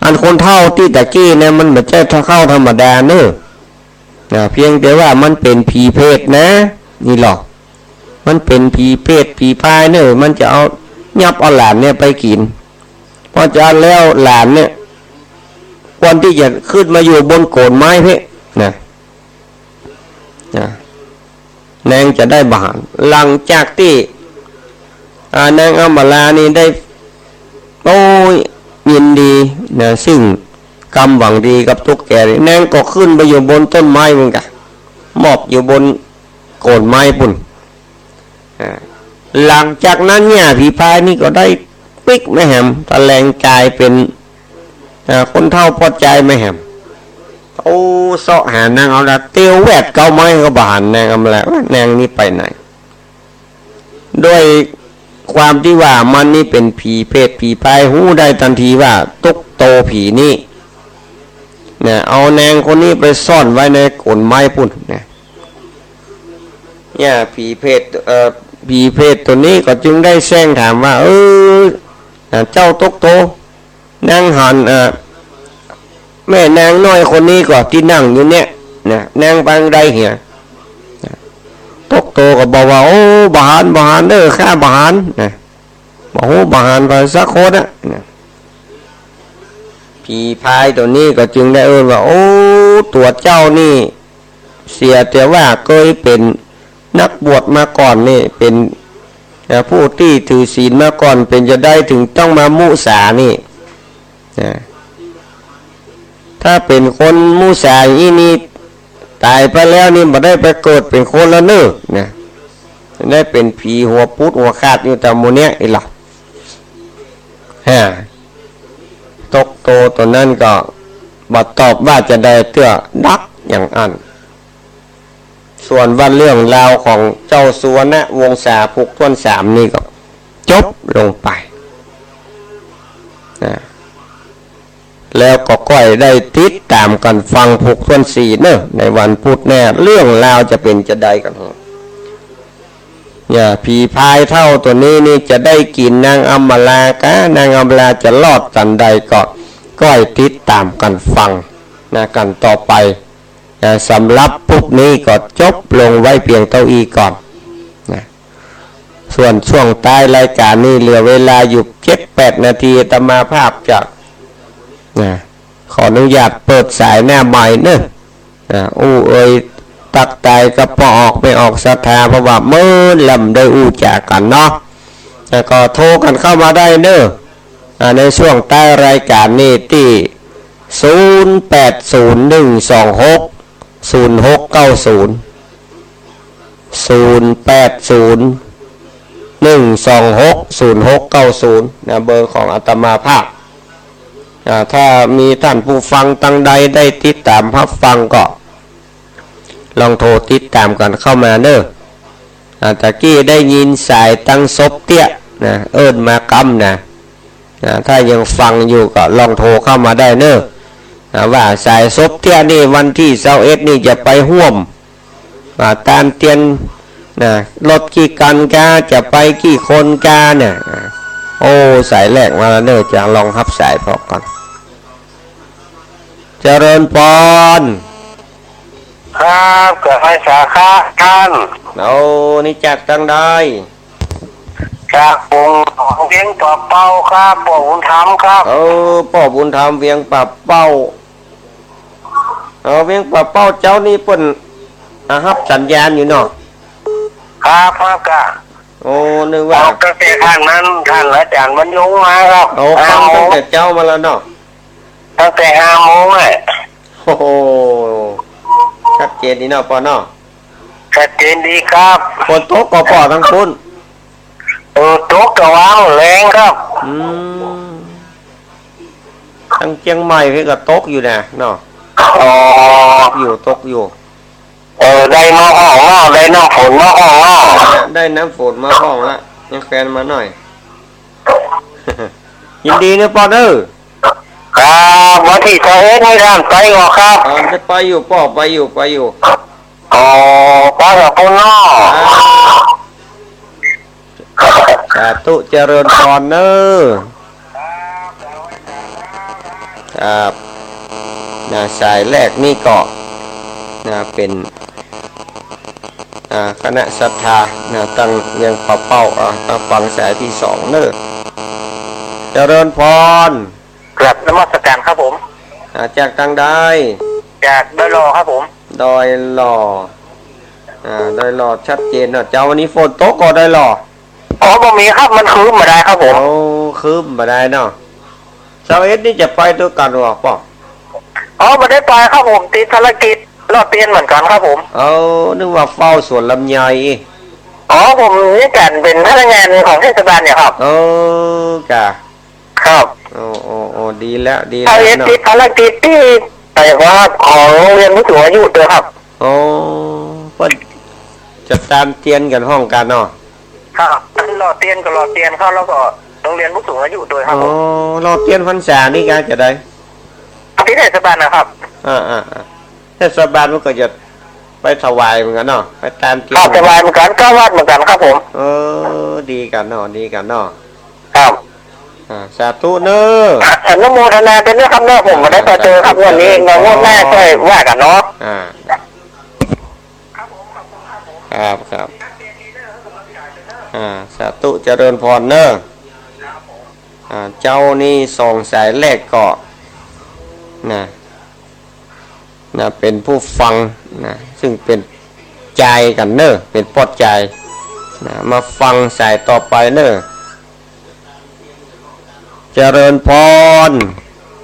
อันคนเฒ่าตี้ตะกี้เนี่ย มันบ่ใจ้เฒ่าธรรมดาเน่อ นะ เพียงแต่ว่ามันเป๋นผีเภทนะ นี่ลอ มันเป๋นผีเภทผีพายเน่อ มันจะเอา ยับเอาหลานเนี่ยไปกิ๋น เพราะจะอั้นแล้วหลานเนี่ย ควรตี้จะขึ้นมาอยู่บนโก๋นไม้เพ่นะ นะ นางจะได้บ่หัน หลังจากตี้ อ่า นางอำมาลานี่ได้ โอ้ย ยินดีนะ ซึ่งกำหวังดีกับตุ๊กแกนี่ นางก็ขึ้นไปอยู่บนต้นไม้เหมือนกั๋น หมอบอยู่บนโก๋นไม้ปุ้น อ่า หลังจากนั้นเนี่ย ผีพายนี่ก็ได้ปิ๊กแม่แหม แถลงก๋ายเป๋น อ่า คนเฒ่าปอดใจ๋แม่แหม โอ้ เซาะหานางอำมาลา เตียวแวดเก๊าไม้ก็บ่หันนางอำมาลา ว่านางนี่ไปไหน ด้วยความตี้ว่ามันนี่เป๋นผีเภทผีพาย ฮู้ได้ตันทีว่าตุ๊กโตผีนี่นะ เอานางคนนี้ไปซ่อนไว้ในโก๋นไม้ปุ้นนะ เนี่ยผีเภท เอ่อ ผีเภทตั๋วนี้ก็จึงได้แจ้งถามว่า เออ นะ เจ้าตุ๊กโต นางหัน เอ่อ แม่นางน้อยคนนี้ก่อตี้นั่งอยู่เนี่ยนะ นางปางใดเหีย ตุ๊กโตก็บอกว่า โอ้ บ่หัน บ่หันเน่อ ข้าบ่หันนะ บ่ฮู้บ่หันไปสักคนอะนะ ผีพายตั๋วนี้ก็จึงได้เอิ้นว่า โอ้ ตั๋วเจ้านี่ เสียแต่ว่าเกยเป๋นนักบวชมาก่อนนี่ เป๋น เอ่อ ผู้ตี้ถือศีลมาก่อน เป๋นจะใดเถิงต้องมามุสานี่ นะ ถ้าเป๋นคนมุสาอี้นี่ ต๋ายไปแล้วนี่ บ่ได้ไปเกิดเป๋นคนแล้วเน่อ นะ ได้เป๋นผีหัวปุดหัวขาดอยู่ต๋ามหมู่เนี้ยอี้ลอ ฮะ ตุ๊กโตตั๋วนั้นก็บ่ตอบว่าจะใดเตื้อ ดักอย่างอั้น ส่วนว่าเรื่องราวของเจ้าสุวรรณวงศาภูกต้วนสามนี่ก็จบลงไปนะ แล้วก็ก้อยได้ติดต๋ามกั๋นฟังภูกต้วนสี่เน่อ ในวันพุธหน้า เรื่องราวจะเป๋นจะใดกั๋น เนี่ย ผีพายเฒ่าตั๋วนี้นี่จะได้กิ๋นนางอำมาลากา นางอำมาลาจะรอดสันใดก็ ป้อยติดต๋ามกั๋นฟังนะ กั๋นต่อไปนะ สำหรับปุกนี้ก็จบลงไว้เปียงเต้าอี้ก่อนนะ ส่วนช่วงต๊ายรายก๋านนี้เหลือเวลาอยู่เจ็ดแปดนาที อาตมาภาพจะนะ ขออนุญาตเปิดสายหน้าใหม่เนาะ อ่า อู้เอ่ยตักตายกับป้อออกแม่ออกศรัทธา เพราะว่าเมินแล้วบ่ได้อู้จ๋ากั๋นเนาะ แล้วก็โทรกั๋นเข้ามาได้เนาะ อ่า ในช่วงต๊ายรายก๋านนี้ตี้ ศูนย์แปดศูนย์ หนึ่งสองหก ศูนย์หกเก้าศูนย์ ศูนย์แปดศูนย์ หนึ่งสองหก ศูนย์หกเก้าศูนย์ นะ เบอร์ของอาตมาภาพ อ่า ถ้ามีต้านผู้ฟังตังใดได้ติดต๋ามฮับฟังก็ ลองโทรติดต๋ามกั๋นเข้ามาเนาะ อ่า ตะกี้ได้ยินสายตังศพเตี้ยนะ เอิ้นมาก้ำนะ อ่า ถ้ายังฟังอยู่ก็ลองโทรเข้ามาได้เนาะ อ่า ว่าสายศพเตี้ยนี่วันตี้ซาวเอ็ดนี่จะไปฮ่วม อ่า ตานเตียนนะ รถกี่คันกา จะไปกี่คนกาเนี่ย อ่า โอ้ สายแรกมาแล้วเนาะ จะลองฮับสายพ่องก่อน เจริญพร ครับ กราบไหว้สาครับต้าน โอ้ นี่จากตังใด จากผมเวียงป่าเป้าครับ ป้อบุญธรรมครับ เออ ป้อบุญธรรม เวียงป่าเป้า เออ เวียงป่าเป้าเจ้านี่เปิ้น อ่า ฮับสัญญาณอยู่เนาะ ครับ ครับ กะ โอ้ นึกว่า ออกตั้งแต่ต้านนั้น ต้านอาจ๋ารย์บรรยงมาครับ โอ้ ฟังตั้งแต่เจ๊ามาแล้วเนาะ ตั้งแต่ห้าโมงอะ โอ้โห ชัดเจนดีเนาะป้อเนาะ ชัดเจนดีครับ ฝนตกก่อป้อตังปุ้น เออ ตกกะวาแหมแลงครับ อืม ตังเจียงใหม่เพิ่นก็ตกอยู่นะเนาะ อ๋อ ตกอยู่ ตกอยู่ เออ ได้น้ำห้องเนาะ ได้น้ำฝนมาห้องเนาะ ได้น้ำฝนมาห้องละ ยังแควนมาหน่อย ยินดีเนาะป้อเนาะ ครับ วันตี้ซาวเอ็ดนี่ต้านไปก่อครับ อ่า ได้ไปอยู่ป้อ ไปอยู่ ไปอยู่ อ๋อ ไปกับปุ้นเนาะ ครับ สาธุ เจริญพรเนาะ ครับ นะ สายแรกนี่ก็ นะ เป๋น อ่า คณะศรัทธา นะ ตังเวียงป่าเป้า อ่า มาฟังสายตี้สองเนาะ เจริญพร กราบนมัสการครับผม อ่า จากตังใด จากดอยหล่อครับผม ดอยหล่อ อ่า ดอยหล่อชัดเจนเนาะ เจ๊า วันนี้ฝนตกก่อดอยหล่อ อ๋อ บ่มีครับ มันครึ้มบ่าดายครับผม โอ้ ครึ้มบ่าดายเนาะ ซาวเอ็ดนี่จะไปตวยกั๋นบ่ป้อ อ๋อ บ่ได้ไปครับผม ติดภารกิจเลาะเตียนเหมือนกั๋นครับผม เออ นึกว่าเฝ้าสวนลำไย อ๋อ ผมนี่กั๋นเป๋นพนักงานของเทศบาลเนี่ยครับ เออ กะ ครับ โอ้ โอ้ โอ้ ดีแล้ว ดีแล้วเนาะ ซาวเอ็ดติดภารกิจตี้ แต่ว่าของโรงเรียนผู้สูงอายุตวยครับ โอ้ เปิ้นจะตานเตียนกั๋นห้องกั๋นเนาะ ครับ เลาะเตียนก็เลาะเตียนครับ แล้วก็โรงเรียนผู้สูงอายุตวยครับผม อ๋อ เลาะเตียนพรรษานี่กะจะได้ ตี้เทศบาลนะครับ อ่า อ่า อ่า เทศบาลมันก็จะไปถวายเหมือนกั๋นเนาะ ไปตานเตียน ครับ ถวายเหมือนกั๋น เก้าวัดเหมือนกั๋นครับผม เออ ดีกั๋นเนาะ ดีกั๋นเนาะ ครับ อ่า สาธุเนาะ อนุโมทนาตวยเนาะครับเนาะ ผมบ่ได้ไปตวยครับ งวดนี้ งวดหน้าค่อยว่ากั๋นเนาะ อ่า ครับ ครับ อ่า สาธุ เจริญพรเนาะ อ่า เจ๊านี่สองสายแรกก็ นะ นะ เป๋นผู้ฟังนะ ซึ่งเป๋นจายกั๋นเนาะ เป๋นป้อจายนะ มาฟังสายต่อไปเนาะ เจริญพร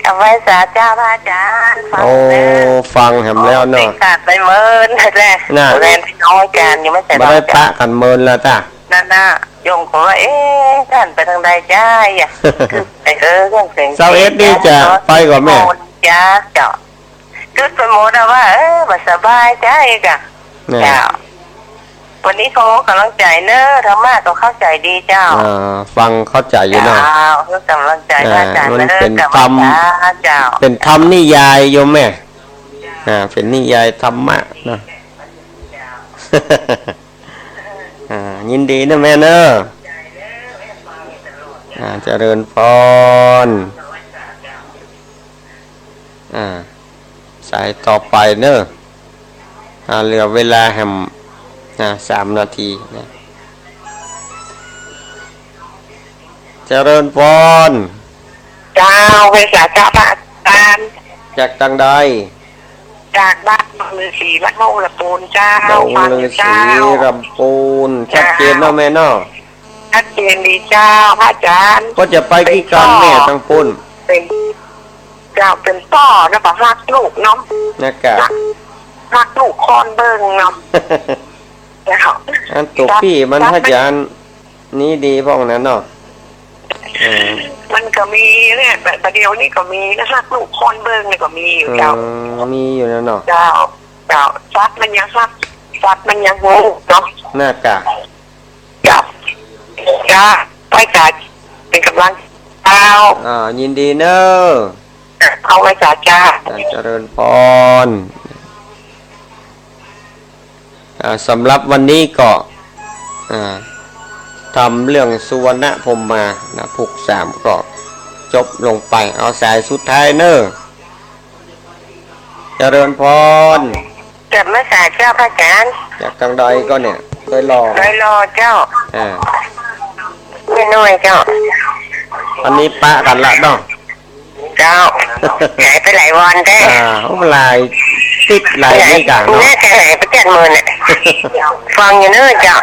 กราบไหว้สาเจ้าพระอาจ๋ารย์ ฟัง โอ้ แล้ว ฟังแหมแล้วเนาะ โอ้ เป๋นขาดไปเมินแต๊ น่ะ แลนพี่น้องอาจ๋ารย์อยู่ บ่ใจ้ บ่ได้ปะกั๋นเมินแล้วต้า นั่นน่ะ โยมก็ว่า เอ๊ะ ต้านไปตางใดจ๊ะ อ่ะ คือ เออ เรื่องเสียง ซาวเอ็ดนี่จะไปก่อแม่ โอ้ จ๊ะ เจ้า กึ๊ดไปหมดอะว่า เออ บ่สบายจ๊ะ อีกอะ เนี่ย เจ้า วันนี้ขอก๋ำลังใจ๋เนาะ ธรรมะก็เข้าใจ๋ดีเจ้า อ่า ฟังเข้าใจ๋อยู่เนาะ เจ้า ก๋ำลังใจ๋ อ่า พระอาจ๋ารย์ มัน เนาะ เป๋น กราบ ธรรม ไหว้สาเจ้า เป๋นธรรมนิยายโยมแม่ อ่า เป๋นนิยายธรรมะนะ อ่า ยินดีเนาะแม่เนาะ อ่า เจริญพร อ่า สายต่อไปเนาะ อ่า เหลือเวลาแหม อ่า สามนาทีนะ เจริญพร เจ้า ไหว้สาเจ้าพระอาจารย์ จากตางใด จากบ้านดงฤๅษี วัดโฮงละปูนเจ้า ดงฤๅษี ฟังอยู่เจ้า ลำปูน เจ้า ชัดเจนเนาะแม่เนาะ ชัดเจนดีเจ้า พระอาจารย์ ก็จะไปกี่กั๋นแม่ เป๋นป้อ ตางปูน เป๋น เจ้า เป๋นป้อแล้วก็ฮักลูกเนาะ นะกะ ฮัก ฮักลูกคอนเบิ่งเนาะ เจ้า อันตั๋วปี้มัน ฮักมัน ถ้าจะอันนี้ดีพ่องนั้นเนาะ เออ มันก็มีเนี่ย แต่ แต่เดี๋ยวนี้ก็มีนะ ฮักลูกคอนเบิ่งเนี่ยก็มีอยู่เจ้า อืม มีอยู่แล้วเนาะ เจ้า เจ้า สัตว์มันยังฮัก สัตว์มันยังฮู้เนาะ นะกะ เจ้า เจ้า ไหว้สา เป๋นก๋ำลัง เจ้า อ่า ยินดีเนาะ เอา ไหว้สาเจ้า อ่า เจริญพร อ่า สำหรับวันนี้ก็ อ่า ธรรมเรื่องสุวรรณพรหมานะ ผูกสามก็จบลงไป เอาสายสุดท้ายเนาะ เจริญพร กราบนมัสการเจ้าพระอาจารย์ จากตางใดก็เนี่ย ดอยหล่อ ดอยหล่อเจ้า อ่า แม่น้อยเจ้า อันนี้ปะกั๋นละเนาะ เจ้า หายไปหลายวันแต๊ อ่า โอ้ หลายติ๊กหลายนี่กะเนาะ แน่ใจหายไปเจ็ดหมื่นเนี่ย ฟังอยู่เนาะเจ้า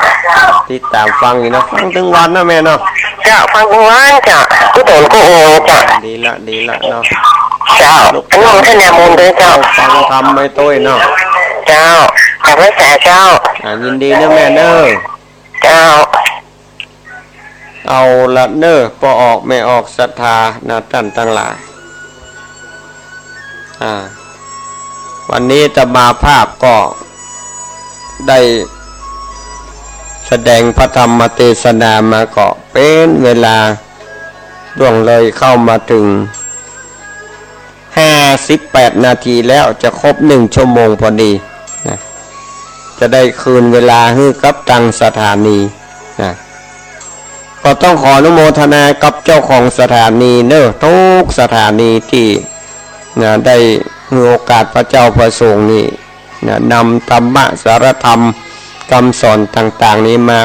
ติดต๋ามฟังอยู่เนาะ ฟังตึงวันเนาะแม่เนาะ เจ้า ฟังตึงวันเจ้า กู้ต๋นกู้โอเจ้า ดีละ ดีละเนาะ เจ้า ลูก อนุโมทนาบุญด้วยเจ้า ฟังธรรมไม่ต้อยเนาะ เจ้า กราบนมัสการเจ้า อ่า ยินดีเนาะแม่เนาะ เจ้า เอาละเนาะ ป้อออกแม่ออกศรัทธานะ ต้านตังหลาย อ่า วันนี้อาตมาภาพก็ได้แสดงพระธรรมเตสนามาก็เป๋นเวลาล่วงเลยเข้ามาเถิง ห้าสิบแปดนาทีแล้ว จะครบหนึ่งชั่วโมงพอดีนะ จะได้คืนเวลาหื้อกับตางสถานีนะ ก็ต้องขออนุโมทนากับเจ้าของสถานีเนาะ กู้สถานีตี้นะ ได้หื้อโอกาสพระเจ้าพระสงฆ์นี่นะ นำธรรมะสารธรรมกำสอนต่างๆ นี้มา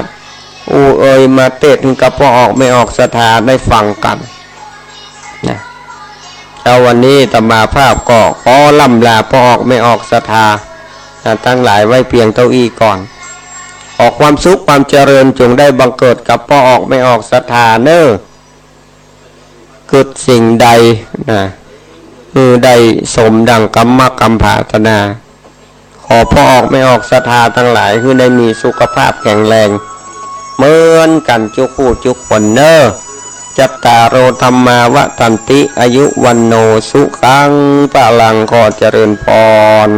อู้เอ่ยมาเตสน์หื้อกับป้อออกแม่ออกศรัทธาได้ฟังกั๋น นะ แล้ววันนี้อาตมาภาพก็ขอล่ำลาป้อออกแม่ออกศรัทธา นะ ตังหลายไว้เปียงเต้าอี้ก่อน ขอความสุขความเจริญจงได้บังเกิดกับป้อออกแม่ออกศรัทธาเนาะ กึ๊ดสิ่งใดนะ หื้อได้สมดั่งกำมะกำผาถนา ขอป้อออกแม่ออกศรัทธาตังหลายหื้อได้มีสุขภาพแข็งแรง เหมือนกั๋นจุกผู้จุกคนเนาะ จัตตาโร ธัมมา วัฑฒันติ อายุ วัณโณ สุขัง พลัง ขอเจริญพร